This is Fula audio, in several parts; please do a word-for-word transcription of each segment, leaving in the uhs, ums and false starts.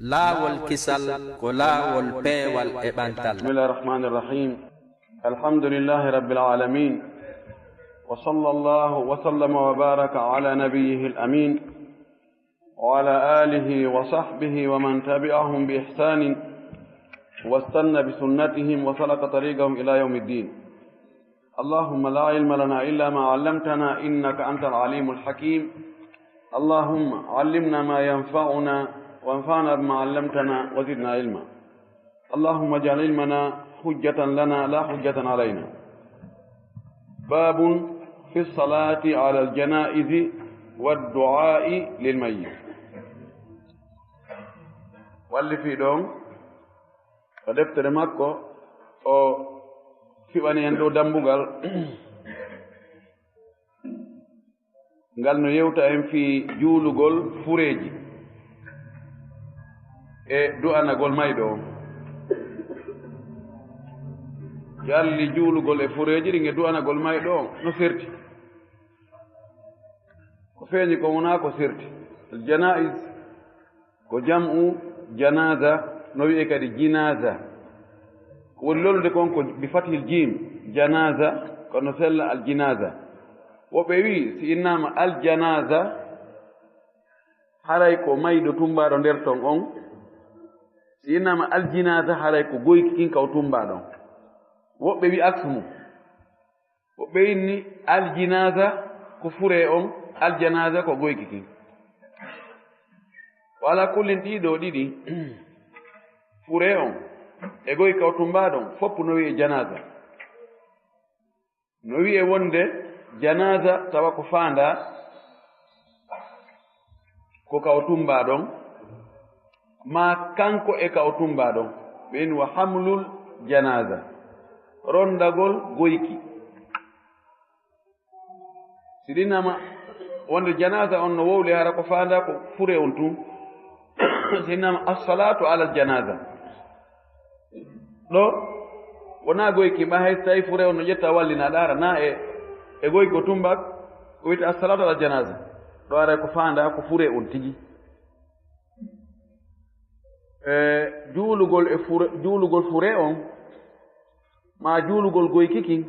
Laawol kisal ko laawol peewal e ɓantal. بسم الله الرحمن الرحيم. الحمد لله رب العالمين. وصلى الله وسلم وبارك على نبيه الأمين وعلى آله وصحبه ومن تبعهم بإحسان واستن بسنتهم وسلك طريقهم إلى يوم الدين. اللهم لا علم لنا إلا ما علمتنا إنك أنت العليم الحكيم. اللهم علمنا ما ينفعنا وانفعنا بما علمتنا وزدنا علما. اللهم اجعل علمنا حجة لنا لا حجة علينا. باب في الصلاة على الجنائز والدعاء للميت. Walli fii ɗon ko deftere makko, o fiɓani en ɗo dambugal ngal no yewta en fii juulugol fureeji e du'anagol mayɗo on. Jalli juulugol e fureeji ɗin e du'anagol mayɗo on no serti. Ko feeñi ko wonaa ko serti. Al janaiz ko jam'u janaza, no wi'e kadi jinaza. Ko woni lollude kon ko bi fathil jim, janaza, kono sella al jinaza. Woɓɓe wi'i si innama al janaza, haray ko mayɗo tumbaaɗo nder ton on. Si innama al jinaza, haray ko goyki kin kaw tumbaaɗon. Woɓɓe wi'i aksu mum. Woɓɓe inni al jinaza ko fure on, al janaza ko goyki kin. Wala kullin ɗiɗo ɗiɗi, fure on e goyki kaw tumbaaɗon, foppu no wi'e janaza. No wi'e wonde janaza tawa ko faanda ko kaw tumbaaɗon, ma kanko e kaw tumbaaɗon. Ɓen wa hamlul janaza, rondagol goyki. Si ɗinama wonde janaza on no wowli, hara ko faanda ko fure on tun. Si innama assalatu alal janaza. Ɗo wona goyki ma, hay so tawi fure on no ƴetta wallina ɗaara na e, e goyki ko tumbak, ko wiyte assalatu alal janaza. Ɗo ara ko faanda ko fure on tigi. E juulugol e fure, juulugol fure on, ma juulugol goyki kin,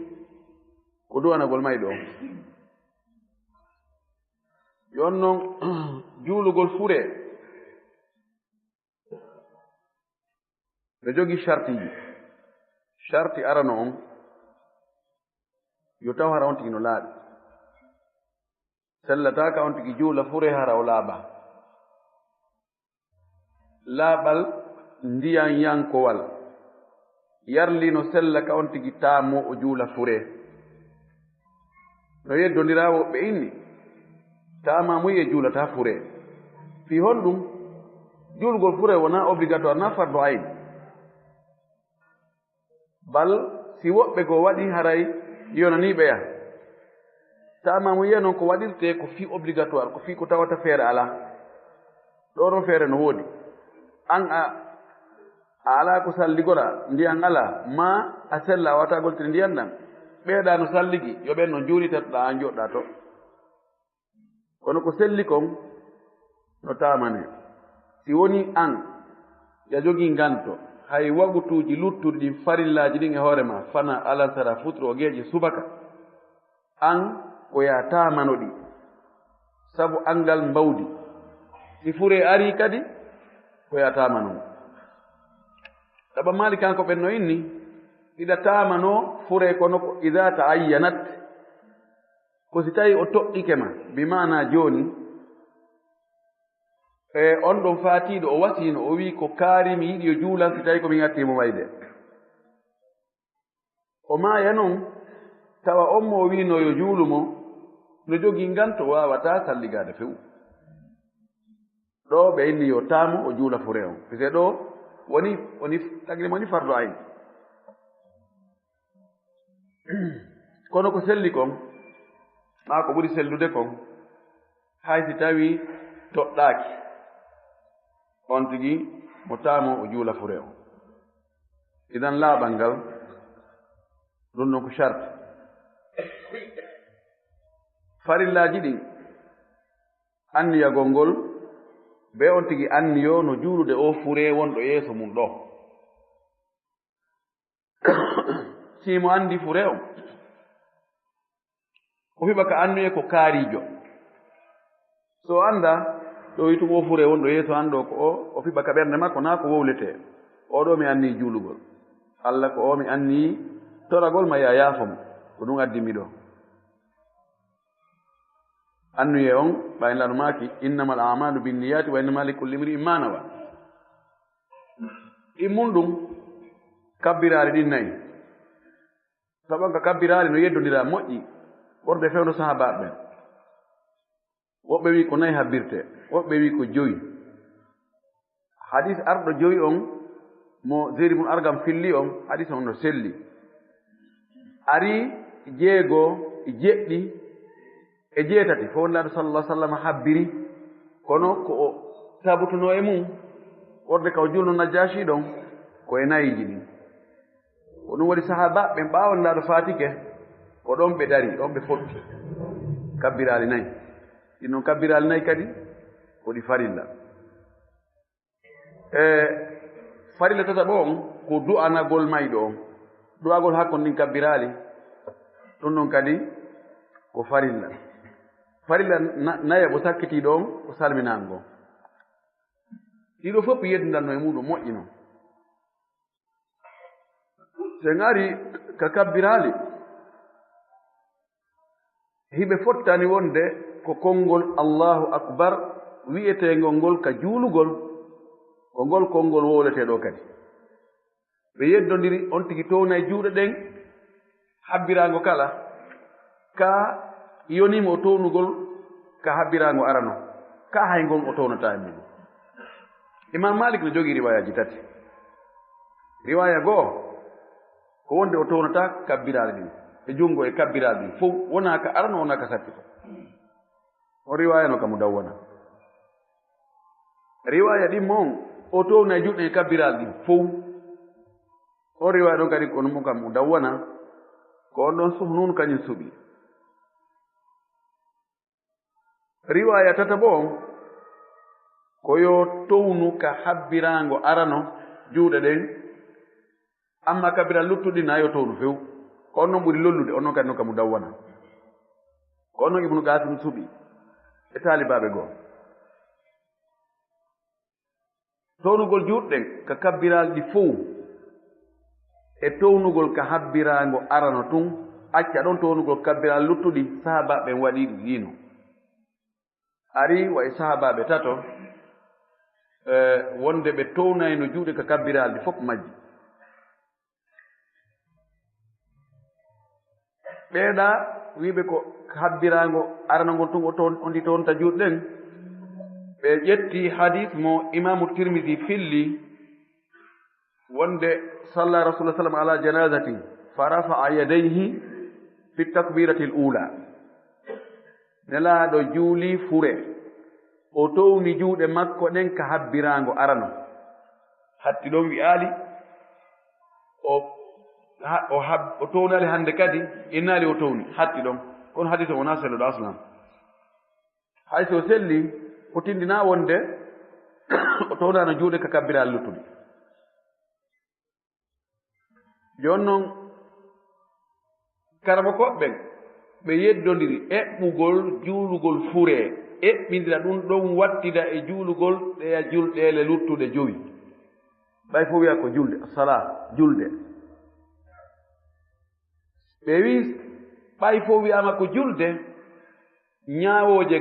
ko du'anagol mayɗo on. Yon non, juulugol fure no jogii shartiji. Sharti arano on, yo taw hara on tigi no laaɓi. Sellataaka on tigi juula fure hara o laaɓa. Laaɓal ndiyanyankowal yarli no sella ka on tigi taamo o juula fure. No yeddondiraa woɓɓe inni, taamaamuye juulata fure. Fii honɗum? Juulgol fure wonaa obligatoire, naa fardu ayn. Bal si woɓɓe goo waɗi, haray yonanii ɓeya. Taamaamuye non ko waɗirtee ko fii obligatoire, ko fii ko tawata feere alaa. Ɗoo ɗon feere no woodi. An a, a alaa ko salligoraa, ndiyan alaa, maa a sella a waawataa goltide ndiyan ɗan. Ɓeya no salligi, yo ɓen non juulitatoɗaa an joɗɗaa to. Kono ko selli kon no taamanee. Si wonii an, ya jogii nganto, hay wagutuuji luttuɗi ɗin farillaaji ɗin e hoore maa, fana alansara, futuro, geeƴe, subaka, an ko ya taamano ɗi, sabu anngal mbawdi. Si fure arii kadi, ko ya taamano mo. Ɗaɓa Maalik kanko ɓen no inni, iɗa taamano fure kono ko idaa ta'ayyanat, ko si tawi o toɗɗike ma, bi maana jooni, e on ɗon faatiiɗo o wasiino, o wi'i ko kaari mi yiɗi yo juulan si tawi ko mi ŋatti mo wayde. O maaya non, tawa on mo o wi'no yo juulu mo, no jogii nganto waawataa salligaade few. Ɗoo ɓe inni yo taamo o juula fure on. Parce que ɗoo woni, woni, tagri woni fardu ayn. Kono ko selli kon, maa ko ɓuri sellude kon, hay si tawii toɗɗaaki, on tigi mo taamo o juula fure on. Idan laaɓal ngal, ɗun non ko sharti. Farillaaji ɗin, anniyagol ngol, Be on tigi anniyo no juulude o fure wonɗo yeeso mum ɗo. Si mo anndi fure on, o fiɓa ka annuye ko kaariijo. So o annda, ɗo wi'tum o fure wonɗo yeeso an ɗo ko o, o fiɓa ka ɓernde makko naa ko wowletee. O ɗo mi anni juulugol. Alla ko o mi anni toragol ma ya yaafo mo. Ko ɗum addi mi ɗo. Annuye on, ɓay Nulaaɗo maaki, "Innamal a'maalu binniyaati wa innama likulli imri'in ma nawa." Ɗin mun ɗum, kabbiraali ɗin nayi. Sabu ka kabbiraali no yeddondira moƴƴi, ɓurde fewndo sahaabaaɓe ɓen. Woɓɓe wi'i ko nayi habbirte, woɓɓe wi'i ko jowi. Hadis arɗo jowi on, mo Zeydi bun Argam filli on, hadis on no selli. Ari jeego, jeɗɗi, e jeetati, fof Nulaaɗo sallallahu alaihi wasallam habbiri, kono ko o sabutuno e mum, wonde ka o julno Najjashi ɗon, ko e nayiiji ɗin. Ko ɗum waɗi sahaabaaɓe ɓen ɓaawo Nulaaɗo faatike, ko ɗon ɓe dari, ɗon ɓe fotti. Kabbiraali nayi. Ɗin non kabbiraali nayi kadi, ko ɗi farilla. E farilla tataɓo on, ko du'anagol mayɗo on. Du'agol hakkon ɗin kabbiraali, ɗum ɗon kadi ko farilla. Farilla na-, nayaɓo sakkitiiɗo on, ko salminaango. Ɗiɗo fof yeddindanno e muɗum moƴƴino. So en ari ka kabbiraali, hiɓe fottani wonde ko konngol Allahu Akbar wi'eteengol ngol ka juulugol, ko ngol konngol wowletee ɗo kadi. Ɓe yeddondiri, on tigi townay juuɗe ɗen, habbiraango kala, ka yonimo o townugol ka habbiraango arano, ka hay ngon o townata e muɗum. Imam Malik no jogii riwayaaji tati. Riwaya goo, ko wonde o townata kabbiraali ɗin, e junngo e kabbiraali ɗin fow, wonaa ka arano, wonaa ka sakkito. O riwaya no ka Mudawwana. Riwaya ɗin mon, o towna e juuɗe e kabbiraali ɗin fow. O riwaya ɗon kadi ko mo ka Mudawwana, ko on ɗon Suhnun kañum suɓi. Riwaya tataɓo on, ko yo townu ka habbiraango arano juuɗe ɗen, amma kabbiraali luttuɗi na yo townu few. Ko on non ɓuri lollude, on non kadi no ka Mudawwana. Ko on non Ibnu Qasim suɓi e taalibaaɓe goo. Townugol juuɗe ɗen ka kabbiraali ɗi fow, e townugol ka habbiraango arano tun, acca ɗon townugol kabbiraali luttuɗi, sahaabaaɓe ɓen waɗi ɗum yiino. Ari wa e sahaabaaɓe tato, e, wonde ɓe townayno juuɗe ka kabbiraali ɗi fof majji. Ɓeeɗa wiiɓe ko habbiraango arano ngol tun o toon, o ndi toonta juuɗe ɗen. Ɓe ƴetti hadis mo Imaamu Tirmidi filli, wonde salla Rasulullah sallam ala janazatin, fa rafa'a yadayhi fi takbiratil ula. Nelaaɗo juuli fure, o towni juuɗe makko ɗen ka habbiraango arano. Hatti ɗon wi'aali, o ha-, o hab-, o townaali hande kadi, innaali o towni, hatti ɗon. Kono hadis o wonaa selluɗo aslan. Hay so selli, o tindinaa wonde o townaano juuɗe ka kabbiraali luttuɗi. Jooni non, karamokooɓe ɓen, ɓe yeddondiri eɓɓugol juulugol furee, eɓɓindira ɗum ɗon, wattida e juulugol ɗeya julɗeele luttuɗe jowi. Ɓay fof wi'a ko julde, salaa, julde. Ɓe wi, ɓay fof wi'aama ko julde, ñaawooje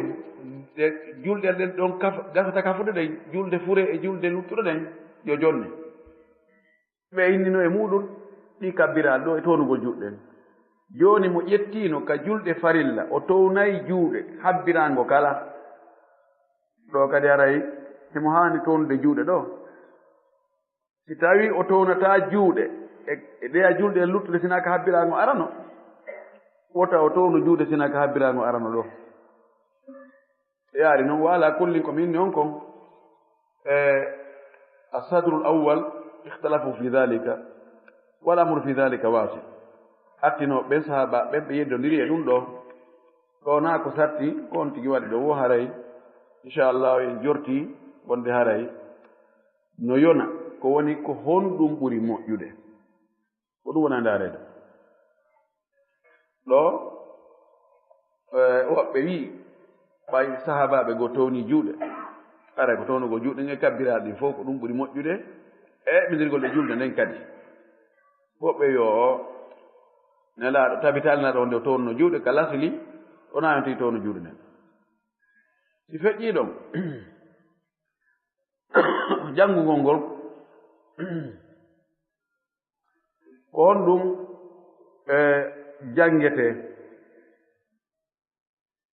ɗe julɗe ɗen ɗon kaf-, gasata kafude ɗen, julde furee e julde luttuɗe ɗen, yo jonne. Ɓe innino e muɗum ɗi kabbiraali ɗo e townugol juuɗe ɗen. Jooni mo ƴettiino ka julɗe farilla, o townay juuɗe habbiraango kala. Ɗo kadi haray himo haani townude juuɗe ɗo. Si tawi o townataa juuɗe e, e ɗeya julɗe e luttude sinaa ka habbiraango arano, wota o townu juuɗe sinaa ka habbiraango arano ɗo. Yaari non, wa ala kullin ko mi inni on kon, e, as-sadrul awwal ikhtalafu fi dhalika, wal amru fi dhalika wasi. Attinooɓe ɓen, sahaaba ɓen, ɓe yeddondiri e ɗum ɗo. Ɗo naa ko satti, ko on tigi waɗi ɗo wo haray. Inchallah, en jorti. wonde haray no yona, ko woni ko honɗum ɓuri moƴƴude? Ko ɗum wona ndaareede. Ɗo, eh, woɓɓe wi'i, ɓay sahaabaaɓe goo towni juuɗe, haray ko townugol juuɗe ɗen e kabbiraaɗe ɗin fof ko ɗum ɓuri moƴƴude e ɓindirgol e julde nden kadi. Woɓɓe yo Nelaaɗo tabitaali Nelaaɗo wonde o townuno juuɗe, ka lasli, o naawenti towno juuɗe nden. Si feƴƴii ɗon, janngugol ngol, ko honɗum e janngetee?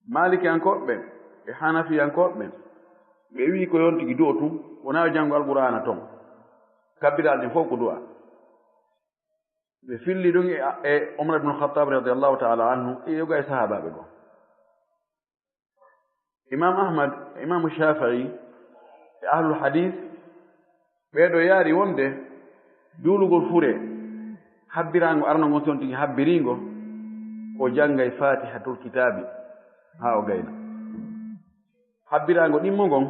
Maalikiyankooɓe ɓen e Hanafiyankooɓe ɓen, ɓe wi'i ko yon tigi du'o tun, wonaa yo janngu Alqur'aana ton. Kabbiraaɗe ɗen fof ko du'a. Ɓe filli ɗum e, e Umar ibn Khattab radiyallahu ta'ala anhu, e yoga e sahaabaaɓe goo. Imam Ahmad, Imam Shafi'i, e ahlul hadis, ɓee ɗoo yaari wonde juulugol furee, habbiraango arano ngon si on tigi habbiriingo, o janngay Fatihatul Kitaabi haa o gayna. Habbiraango ɗimmo ngon,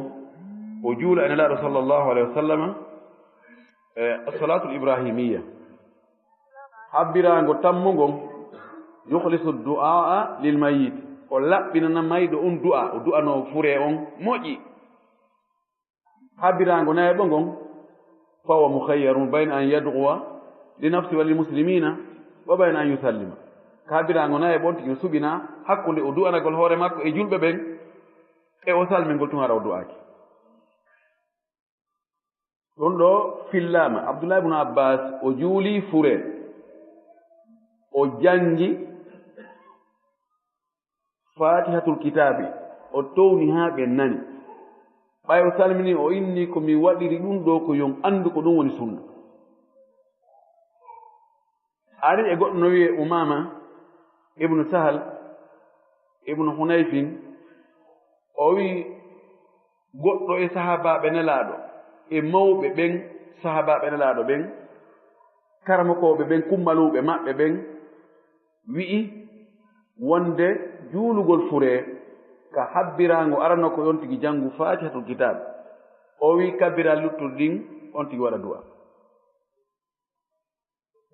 o juula e Nelaaɗo sallallahu alayhi wa sallama, e as-salaatul ibrahimiyya. Habbiraango tammo ngon, yukhlisu du'aa lil mayyit, o laɓɓinana mayɗo on du'a, o du'anoo furee on moƴƴi. Habbiraango nayaɓo ngon, fa huwa mukhayyarun bayna an yad'uwa li nafsi wa lil muslimina wa bayna an yusallima. Ka habbiraango nayaɓo on tigi no suɓinaa hakkunde o du'anagol hoore makko e julɓe ɓen, e o salmingol tun hara o du'aaki. Ɗun ɗoo fillaama, Abdullah ibn Abbas, o juulii furee, o janngi Fatihatul Kitaabi, o towni haa ɓe nani. Ɓay o salmini, o inni, "Ko mi waɗiri ɗun ɗoo ko yon anndu ko ɗun woni sunna." Ari e goɗɗo no wi'ee Umaama ibnu Sahal ibnu Hunayfin, o wi'i goɗɗo e sahaabaaɓe Nelaaɗo, e mawɓe ɓen sahaabaaɓe Nelaaɗo ɓen, karamokooɓe ɓen, kummaluuɓe maɓɓe ɓen, wi'i wonde juulugol furee ka habbiraango arano ko on tigi janngu Faatihatul Kitaab. O wi'i kabbiraa luttuɗi ɗin, on tigi waɗa du'a.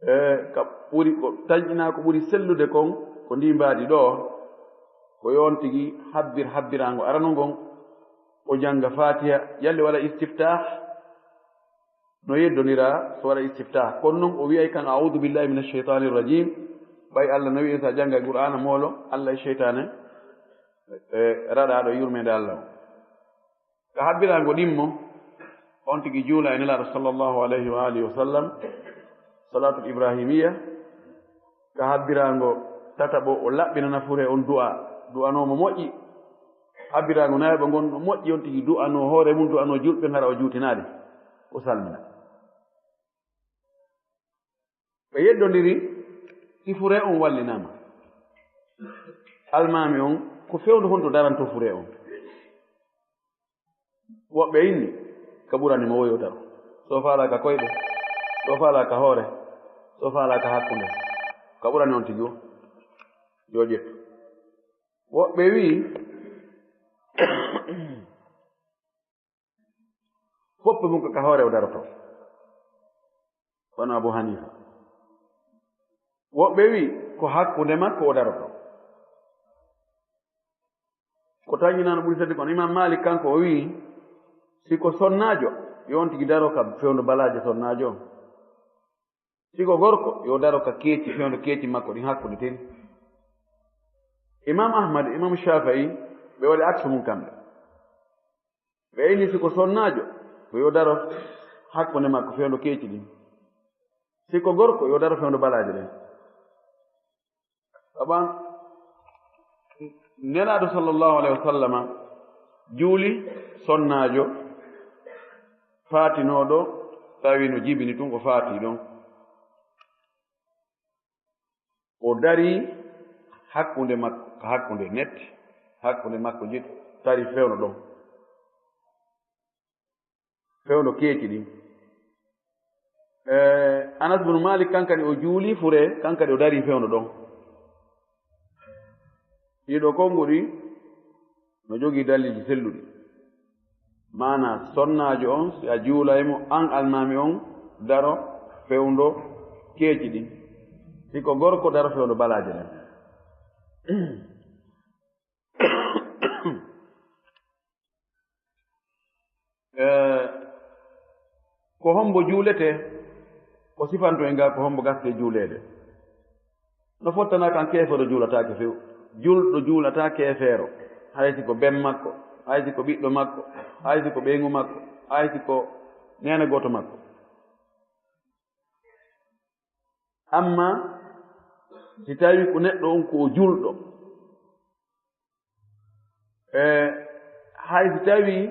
E, ka ɓuri, ko tanƴinaa ko ɓuri sellude kon, ko ndii mbaadi ɗoo, ko yo on tigi habbir habbiraango arano ngon, o jannga Faatiha, yalli waɗa istiftah, no yeddondiraa so waɗa istiftah. Kono non o wi'ay kan, "A'udhu billahi minash shaytanir rajim." Ɓay Allah no wi'i, sa jannga Qur'aana moolo Allah e seytaane, e, raɗaaɗo yurmeende Allah on. Ka habbiraango ɗimmo, on tigi juula e Nelaaɗo sallallahu alayhi wa alihi wa sallam, salaatul ibrahimiyya. Ka habbiraango tataɓo, o laɓɓinana furee on du'a, du'anoo mo moƴƴi. Habbiraango nayaɓo ngon no moƴƴi, on tigi du'anoo hoore mun, du'anoo julɓe, hara o juutinaali, o salmina. Ɓe yeddondiri, si furee on wallinaama. Almaami on, ko fewndo honto daranto furee on? Woɓɓe inni, ka ɓurani mo wo yo daro. So faalaa ka koyɗe, so faalaa ka hoore, so faalaa ka hakkunde. Ka ɓurani on tigi wo, yo ƴettu. Woɓɓe wi'i, foppe mun ko ka hoore o daroto. Wano Abu Hanifa. Woɓɓe wi'i, ko hakkunde makko o daroto. Ko tañinano ɓuri tati kon, Imam Malik kanko o wi'i, si ko sonnaajo, yo on tigi daro ka fewndo balaaje sonnaajo on. Si ko gorko, yo daro ka keeci, fewndo keeci makko ɗin hakkunde ten. Imam Ahmad, Imam Shafi'i, ɓe waɗi aksu mun kamɓe. Ɓe inni si ko sonnaajo, ko yo daro hakkunde makko fewndo keeci ɗin. Si ko gorko, yo daro fewndo balaaje ɗen. Saban Nelaaɗo sallallahu alayhi wa sallama juuli sonnaajo faatinooɗo, tawi no jibini tun ko faati ɗon. O darii hakkunde makko, hakkunde net, hakkunde makko jit, tawi fewndo ɗon. Fewndo keeci ɗin. Eh, Anas bin Malik kankadi o juulii furee, kankadi o darii fewndo ɗon. Ɗiɗo konnguɗi no jogii dalilji selluɗi. Maana sonnaajo on, si a juulay mo, an almaami on, daro fewndo keeci ɗin. Si ko gorko, daro fewndo balaaje ɗen. Eh, ko hombo juuletee? Ko sifanto en ga ko hombo gastee juuleede? No fottana kan, keefeero juulataake few. Julɗo juulataa keefeero, hay si ko ben makko, hay si ko ɓiɗɗo makko, hay si ko ɓeyngu makko, hay si ko neene gooto makko. Amma si tawi ko neɗɗo on ko o julɗo, e hay si tawi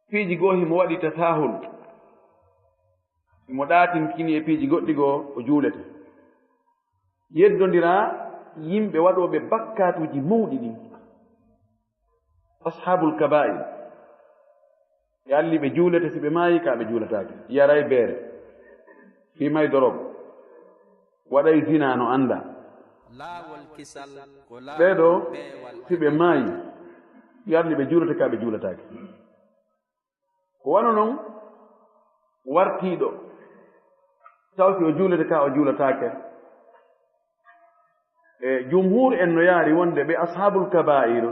piiji goo himo waɗi tasahul, himo ɗaatinkini e piiji goɗɗi goo, o juulete. Yeddondira yimɓe waɗooɓe bakkaatuuji mawɗi ɗin, ashaabul kabaa'ir, yalli ɓe juulete, si ɓe maayi ka ɓe juulataake, yaray beere, fimay dorog, waɗay zina no anndaa. Laawol kisal ko laawol Ɓee ɗoo, peewal. Si ɓe maayi, yalli ɓe juulete ka ɓe juulataake. Ko wano non wartiiɗo, taw si o juulete ka o juulataake. E jumhuur en no yaari wonde ɓe ashaabul kabaa'ir,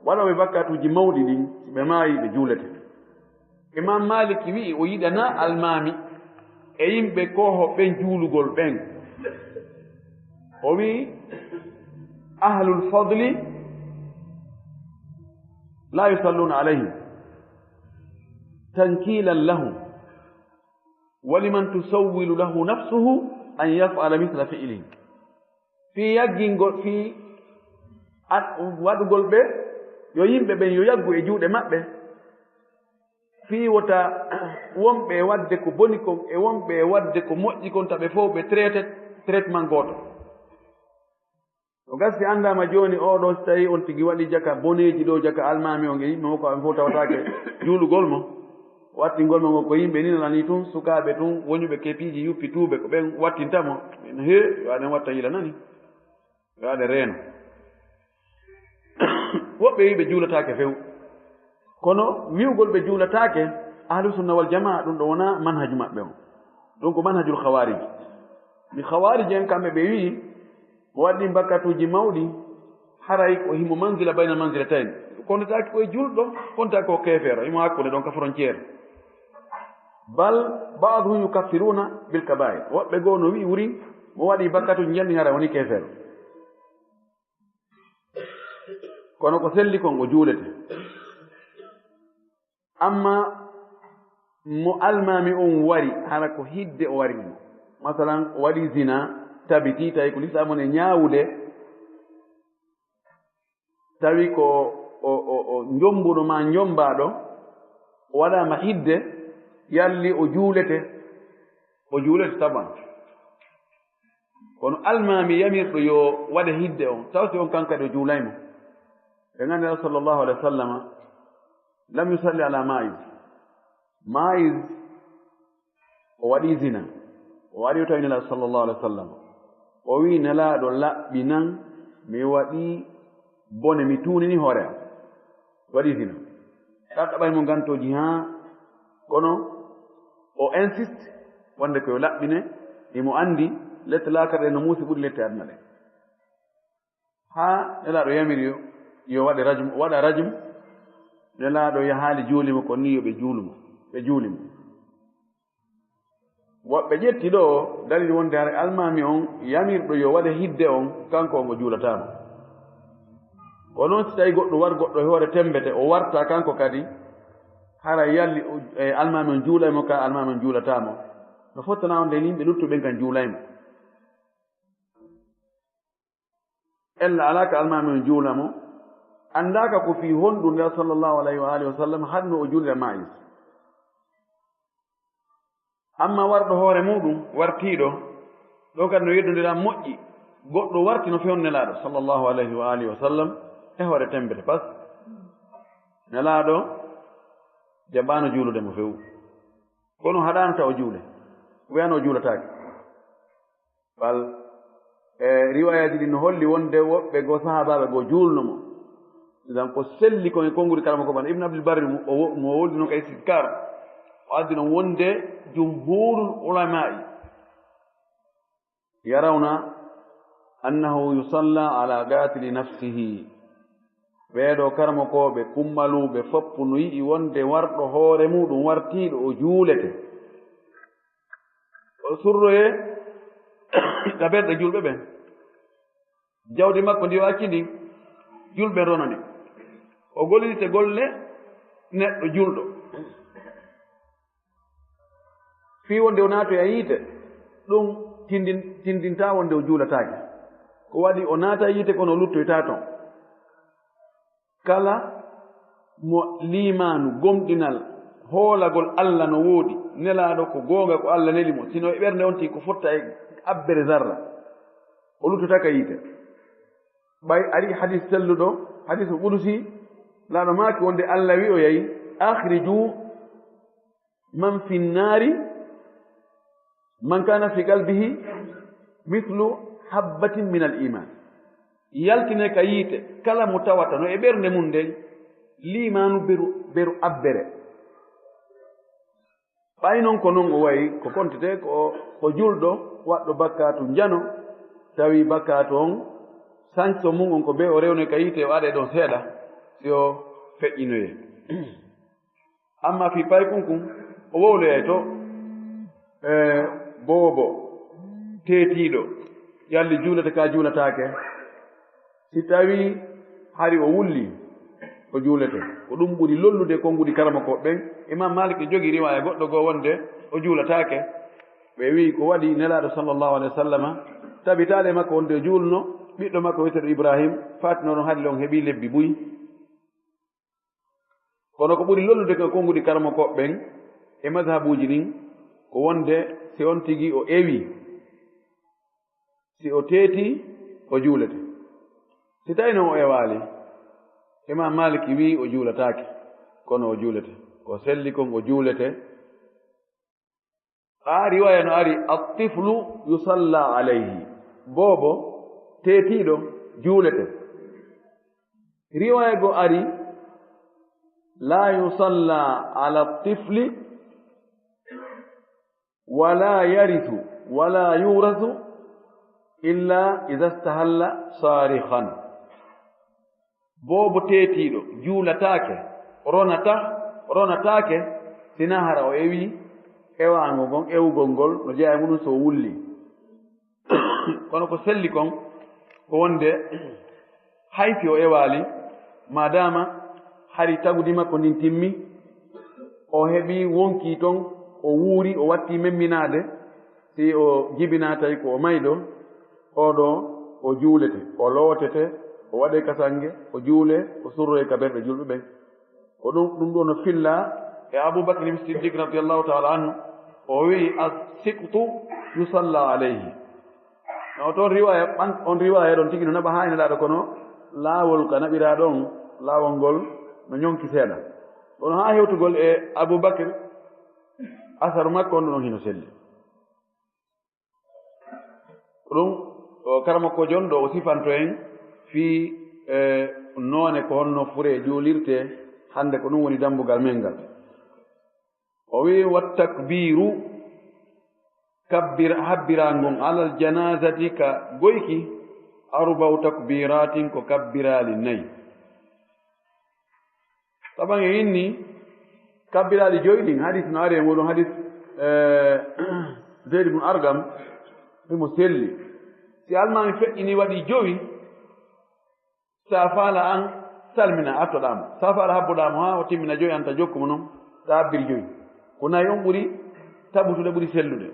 waɗooɓe bakkatuuji mawɗi ɗin, si ɓe maayi ɓe juulete. Imam Malik wi'i o yiɗanaa almaami e yimɓe koohooɓe ɓen juulugol ɓen. O wi'i, "Ahlul fadli la yusalluna alayhim tankilan lahum, wa liman tusawwilu lahu nafsuhu an yaf'ala mithla fi'lihim." Fii yaggingol, fii ad-, waɗugol ɓe, yo yimɓe ɓen yo yaggu e juuɗe maɓɓe. Fii wota wonɓe e waɗde ko boni kon e wonɓe e waɗde ko moƴƴi kon, ta ɓe fow ɓe traité traitement gooto. O gasi anndaama jooni, oo ɗoo, si tawii on tigi waɗi jaka boneeji ɗoo, jaka almaami on e yimɓe makko, ɓe fow tawataake juulugol mo. Wattingol mo ngo ko yimɓe ni nana nii tun, sukaaɓe tun, woñuɓe kepiiji, yuppituuɓe, ko ɓen wattinta mo. Hee, yo aɗen watta yila nani. Yo aɗen reeno. Woɓɓe wi'i ɓe juulataake few. Kono wi'ugol ɓe juulataake, Ahlu Sunna wal Jamaa, ɗum ɗo wonaa manhaju maɓɓe on. Ɗum ko manhajul Khawarij. Mi Khawarij en kamɓe ɓe wi'i, mo waɗi ɗin bakkatuuji mawɗi, haray ko himo manzila bayna manzilatayn. Kontataake ko e julɗo, konta ko keefeero, himo hakkunde ɗon ka frontière. Bal ba'duhum yukaffiruna bil kaba'ir. Woɓɓe goo no wi'i wuri, mo waɗi bakkatuuji njanni haray woni keefeero. Kono ko selli kon o juulete. Amma mo almaami on wari, hara ko hidde o wari mo. Masalan, o waɗi zina, tabiti, tawi ko lislaamu ne ñaawude, tawi ko o, o, o njombuɗo ma njombaaɗo, o waɗaama hidde, yalli o juulete, o juulete taban. Kono almaami yamirɗo yo waɗe hidde on, taw si on kan kadi o juulay mo. Ɓe nganndi Rasul sallallahu alaihi wa sallama lam yusalli ala Ma'iz. Ma'iz, o waɗi zina. O ari o tawi Nelaaɗo sallallahu alaihi wa sallam. O wi'i, "Nelaaɗo, laɓɓinan, mi waɗi bone, mi tuunini hoore am." Waɗi zina. Ɗaɗɗaɓay mo ngantooji haa, kono o insiste wonde ko yo laɓɓine, imo anndi lette laakara ɗen no muusi ɓuri lette aduna ɗen. Haa Nelaaɗo yamiri yo, yo waɗe rajum, o waɗa rajum. Nelaaɗo yahaali juuli mo, kono ni yo ɓe juulu mo, ɓe juuli mo. Woɓɓe ƴetti ɗo dalil wonde hara almaami on yamirɗo yo waɗe hidde on, kanko on o juulataama. Ko noon si tawi goɗɗo war goɗɗo e hoore temmbete, o warta kanko kadi, hara yalli o, e almaami on juulay mo, ka almaami on juulataama. No fottana on nde yimɓe luttuɓe ɓen kan juulay mo. Ella alaa ka almaami on juula mo, anndaaka ko fii honɗun Nelaaɗo sallallahu alayhi wa alihi wa sallam haɗno o juulira Ma'iz. Amma warɗo hoore muuɗum, wartiiɗo, ɗo kadi no yeddondira moƴƴi, goɗɗo warti no fewn Nelaaɗo sallallahu alayhi wa alihi wa sallam e hoore temmbete pas. Nelaaɗo jaɓaano juulude mo few. Kono haɗaano taw o juule, wiyano o juulataake. Bal, e riwaayaaji ɗin no holli wonde woɓɓe goo sahaabaaɓe goo juulno mo. Idan ko selli kon e konguɗi karama ko ɓan. Ibn Abdul Barri mo, o wo-, mo woldi noon ka Istidkar, o addi noon wonde jumhurul ulama'i yarawna annahu yusalla ala qatili nafsihi. Ɓeeɗo karamokooɓe kummaluuɓe foppu no yi'i wonde warɗo hoore muɗum wartiiɗo o juulete. O surroye ka ɓerɗe julɓe ɓen. Jawdi makko ndi o acci ndin, julɓe ronani. O gollirte golle neɗɗo julɗo. Fii wonde o naatoya yiite, ɗum tindin-, tindintaa wonde o juulataake. Ko waɗi o naata yiite kono o luttoytaa ton. Kala mo liimaanu, gomɗinal, hoolagol Alla no woodi, nelaaɗo ko goonga ko Alla neli mo, sino e ɓernde on tigi ko fotta e abbere zarra, o luttotaka yiite. Ɓay ari hadis selluɗo, hadis qudusi, laaɗo maaki wonde Alla wi'oyay, "Akhriju man fi nnaari, man kana fi qalbihi mithlu habbatin min al iman." Yaltine ka yiite kala mo tawata no e ɓernde mum nden liimaanu beru, beru abbere. Ɓay non ko non o wayi, ko kontete ko, ko julɗo waɗɗo bakkaatu njano, tawi bakkaatu on, sanso mum on ko be o rewne ka yiite, o aɗe ɗon seeɗa, si o feƴƴinoye. Amma fii paykunkun, o wowloyay to, e, boobo, teetiiɗo, yalli juulete ka juulataake. Si tawii hari o wulli, o juulete. Ko ɗum ɓuri lollude konguɗi karamokooɓe ɓen. Imam Malik e jogii riwaaya goɗɗo goo wonde o juulataake. Ɓe wi'i ko waɗi Nelaaɗo sallallahu alaihi wasallama tabitaali e makko wonde o juulno, ɓiɗɗo makko wi'eteeɗo Ibrahim, faatino ɗon hari on heɓii lebbi buy. Kono ko ɓuri lollude ko konguɗi karamokooɓe ɓen e mazhabuuji ɗin, ko wonde si on tigi o ewi, si o teeti, o juulete. Si tawi non o ewaali, Imam Malik wi'i o juulataake, kono o juulete. Ko selli kon o juulete. Haa riwaaya no ari, "At-tiflu yusalla alayhi." Boobo, teetiiɗo, juulete. Riwaaya go ari, "La yusalla ala tifli, wala yarithu, wala yurathu, illa idha istahalla sarikhan." Boobo teetiiɗo juulataake, ronata, ronataake, sina hara o ewi ewaango ngon, ewugol ngol no jeyaa e muɗum so o wulli. Kono ko selli kon, ko wonde hay si o ewaali, maadaama hari tagudi makko ndin timmi, o heɓi wonkii ton, o wuuri, o watti memminaade, si o jibinaa tawi ko o mayɗo, oo ɗoo o juulete, o lootete, o waɗee ka sannge, o juulee, o surroyee ka ɓerɗe julɓe ɓen. Ko ɗum, ɗum ɗoo no fillaa e Abu Bakr Siddiq radiyallahu ta'ala anhu, o wi'i, "As-siqtu yusalla alayhi." No toon riwaaya, ɓan-, on riwaaya ɗon tigi no naɓa haa e Nelaaɗo, kono laawol ka naɓiraa ɗon, laawol ngol no ñonki seeɗa. Kono haa hewtugol e Abu Bakr, asaru makko on ɗon hino selli. Ko ɗum, o karamokoojo on ɗo o sifanto en fii, e, noone ko honno furee juulirtee, hannde ko ɗum woni dambugal men ngal. O wi'i, "Wa takbiru, kabbira-, habbiraango on alal janaazati ka goyki, arba'u takbiratin ko kabbiraali nayi." Taban e inni kabbiraali joyi ɗin, hadis no ari e muɗum, hadis, eh, Zayd ibn Argam, himo selli. Si almaami feƴƴini waɗi jowi, sa faala an salmina, attoɗaa mo. Sa faala habboɗaa mo haa o timmina joyi, an ta jokku mo non, ta habbir joyi. Ko nayi on ɓuri tabutude, ɓuri sellude.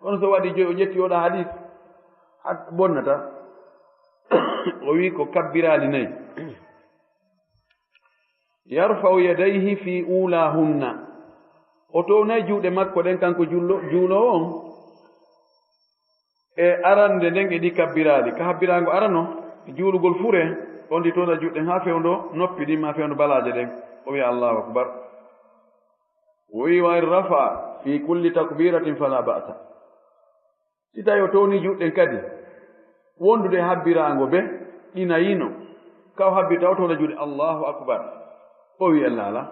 Kono so waɗi joyi, o ƴetti oɗa hadis, a bonnata. O wi ko kabbiraali nayi. Yarfa'u yadayhi fi ulahunna. O townay juuɗe makko ɗen, kanko jullo-, juuloowo on, e arande nden e ɗi kabbiraali. Ka habbiraango arano, juulugol fure, on ɗi towna juuɗe ɗen haa fewndo noppi ɗin, maa fewndo balaaje ɗen. O wi'a, "Allahu akbar." O wi'i, "Wa in rafa'a fi kulli takbiratin fala ba'sa." Si tawi o towni juuɗe ɗen kadi, wondude e habbiraango be ɗi nayino, Ka o habbirta o towna juuɗe, "Allahu akbar." O wi, "Ella ala."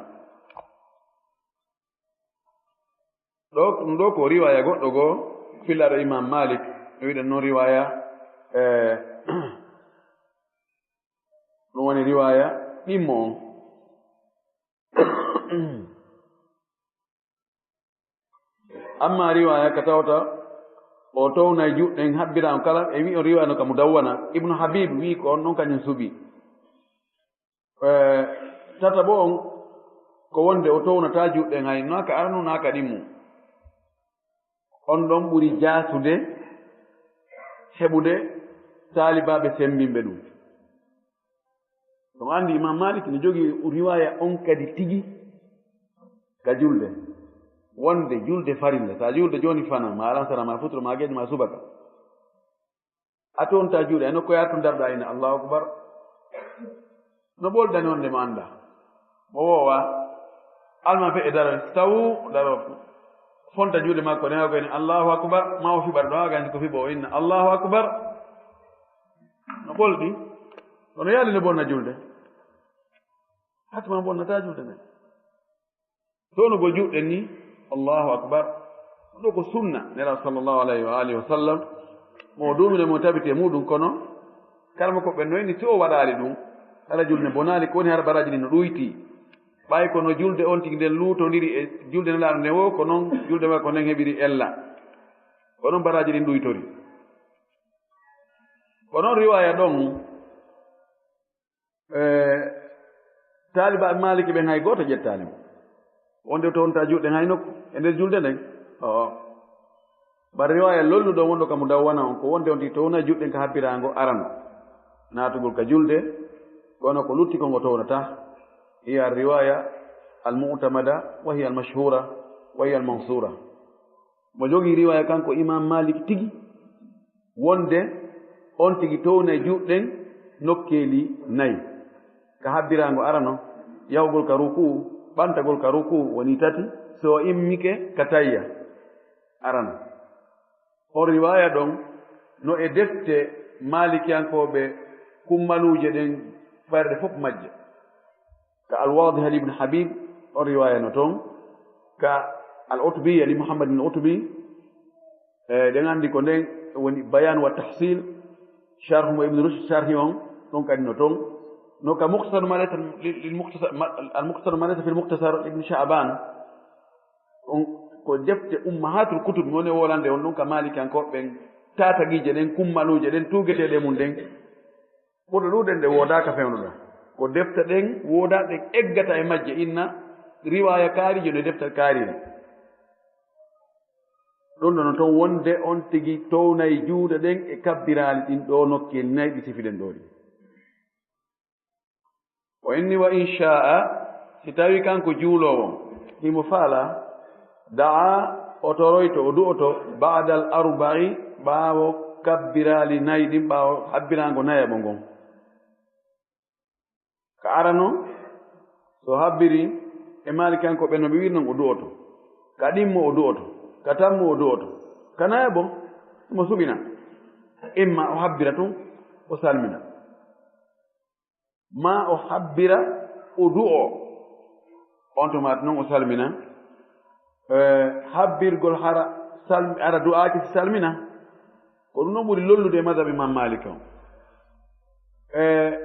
Ɗo, ɗum ɗo ko riwaya goɗɗo goo, fillaaɗo Imam Malik, no wiɗen noon riwaya, eh, ɗum woni riwaya ɗimmo on. Amma riwaya ka tawta o townay juuɗe ɗen habbiraama kala, e wi on riwaya no ka Mudawwana, Ibnu Habib wi ko on ɗon kañum suɓi. Eh, tataɓo on ko wonde o townataa juuɗe ɗen hay naa ka arano naa ka ɗimmo. On ɗon ɓuri jaasude heɓude taalibaaɓe semmbinɓe ɗum. Ɗum anndi Imam Malik no jogii riwaya on kadi tigi ka julde. Wonde julde farilla, sa julde jooni fana, ma alansara, ma futuro, ma geɗe, ma subaka. A townta juuɗe, ay nokku yaar tun darɗa ina Allahu Akbar. No ɓoldani wonde mo annda. Mo woowa, alma fe e daro, tawu daro. Fonta juuɗe makko, ne ko ene Allahu Akbar, ma o fiɓar ɗo, a gandi ko fiɓo o inna Allahu Akbar. No ɓolɗi, kono yaali no bonna julde. Hatma bonnata julde nden. Townugo juuɗe ni, Allahu Akbar. Ɗo ko sunna, Nela sallallahu alayhi wa alihi wa sallam. Mo duumino mo tabiti e muɗum, kono kala mo ko ɓe noyni, si o waɗaali ɗum, hara julde bonaali, ko woni hara baraji ɗin no ɗuyti. Ɓay kono julde on tigi nden luutondiri e julde Nelaaɗo nden wo, ko non julde makko nden heɓiri ella. Ko non baraji ɗin ɗuytori. Ko non riwaya ɗon, eh, taalibaaɓe Maaliki ɓen hay gooto ƴettaali mo. Wonde o townta juuɗe ɗen hay nokku e nder julde nden. Oo. Bar riwaya lolluɗo wonɗo ka Mudawwana on, ko wonde on tigi towna juuɗe ɗen ka habbiraango arano. Naatugol ka julde, kono ko lutti kon o townata. Hiya riwaya al-mu'tamada, wa hiya al-mashhura, wa hiya al-mansura. Mo jogii riwaya kanko Imam Malik tigi, wonde on tigi townay juuɗe ɗen nokkeeli nayi. Ka habbiraango arano, yahugol ka ruku'u, ɓantagol ka ruku'u woni tati, so o immike ka tayya arano. On riwaya ɗon no e defte Malikiyankooɓe kummaluuje ɗen fayre fof majje. Ka Al-Wadih li Ibn Habib, on riwaya no toon. Ka Al-Utbi li Muhammad al-Utbi, e, ɗen anndi ko nden woni Bayan wa Tahsil, Sharh mo Ibn Rushd sharhi on, ɗon kadi no toon. No ka Mukhtasar ma laysa lil, lil Mukhtasar, ma, Al-Mukhtasar ma laysa fil Mukhtasar Ibn Sha'ban, on ko defte ummahatul kutub, mi woni wolande on ɗum ka Malikiyankooɓe ɓen, taatagiije ɗen, kummaluuje ɗen, tuugeteeɗe mum ɗen. Ɓurɗo ɗuuɗen ɗe woodaaka fewndo ɗon. Ko defte ɗen woodaaɗe ɗen eggata e majje inna riwaaya kaariije no defte kaariire. Ɗum ɗon toon wonde on tigi townay juuɗe ɗen e kabbiraali ɗin ɗoo nokkeli nayi ɗi sifiɗen ɗoo ɗin. O inni wa in sha'a, si tawi kanko juuloowo, himo faala, da'a, o toroyto, o du'oto, ba'dal arba'i, ɓaawo kabbiraali nayi ɗin, ɓaawo habbiraango nayaɓo ngon. Ka arano, so habbiri e Malikiyankooɓe no ɓe wiiri non, o du'oto. Ka ɗimmo o du'oto. Ka tammo o du'oto. Ka nayaɓo, mo suɓina. Imma o habbira tun, o salmina. Ma o habbira, o du'o. On tuma non o salmina. Eh, habbirgol hara salmi-, hara du'aaki si salmina. Ko ɗum non ɓuri lollude e madhab Imam Malik on. Eh,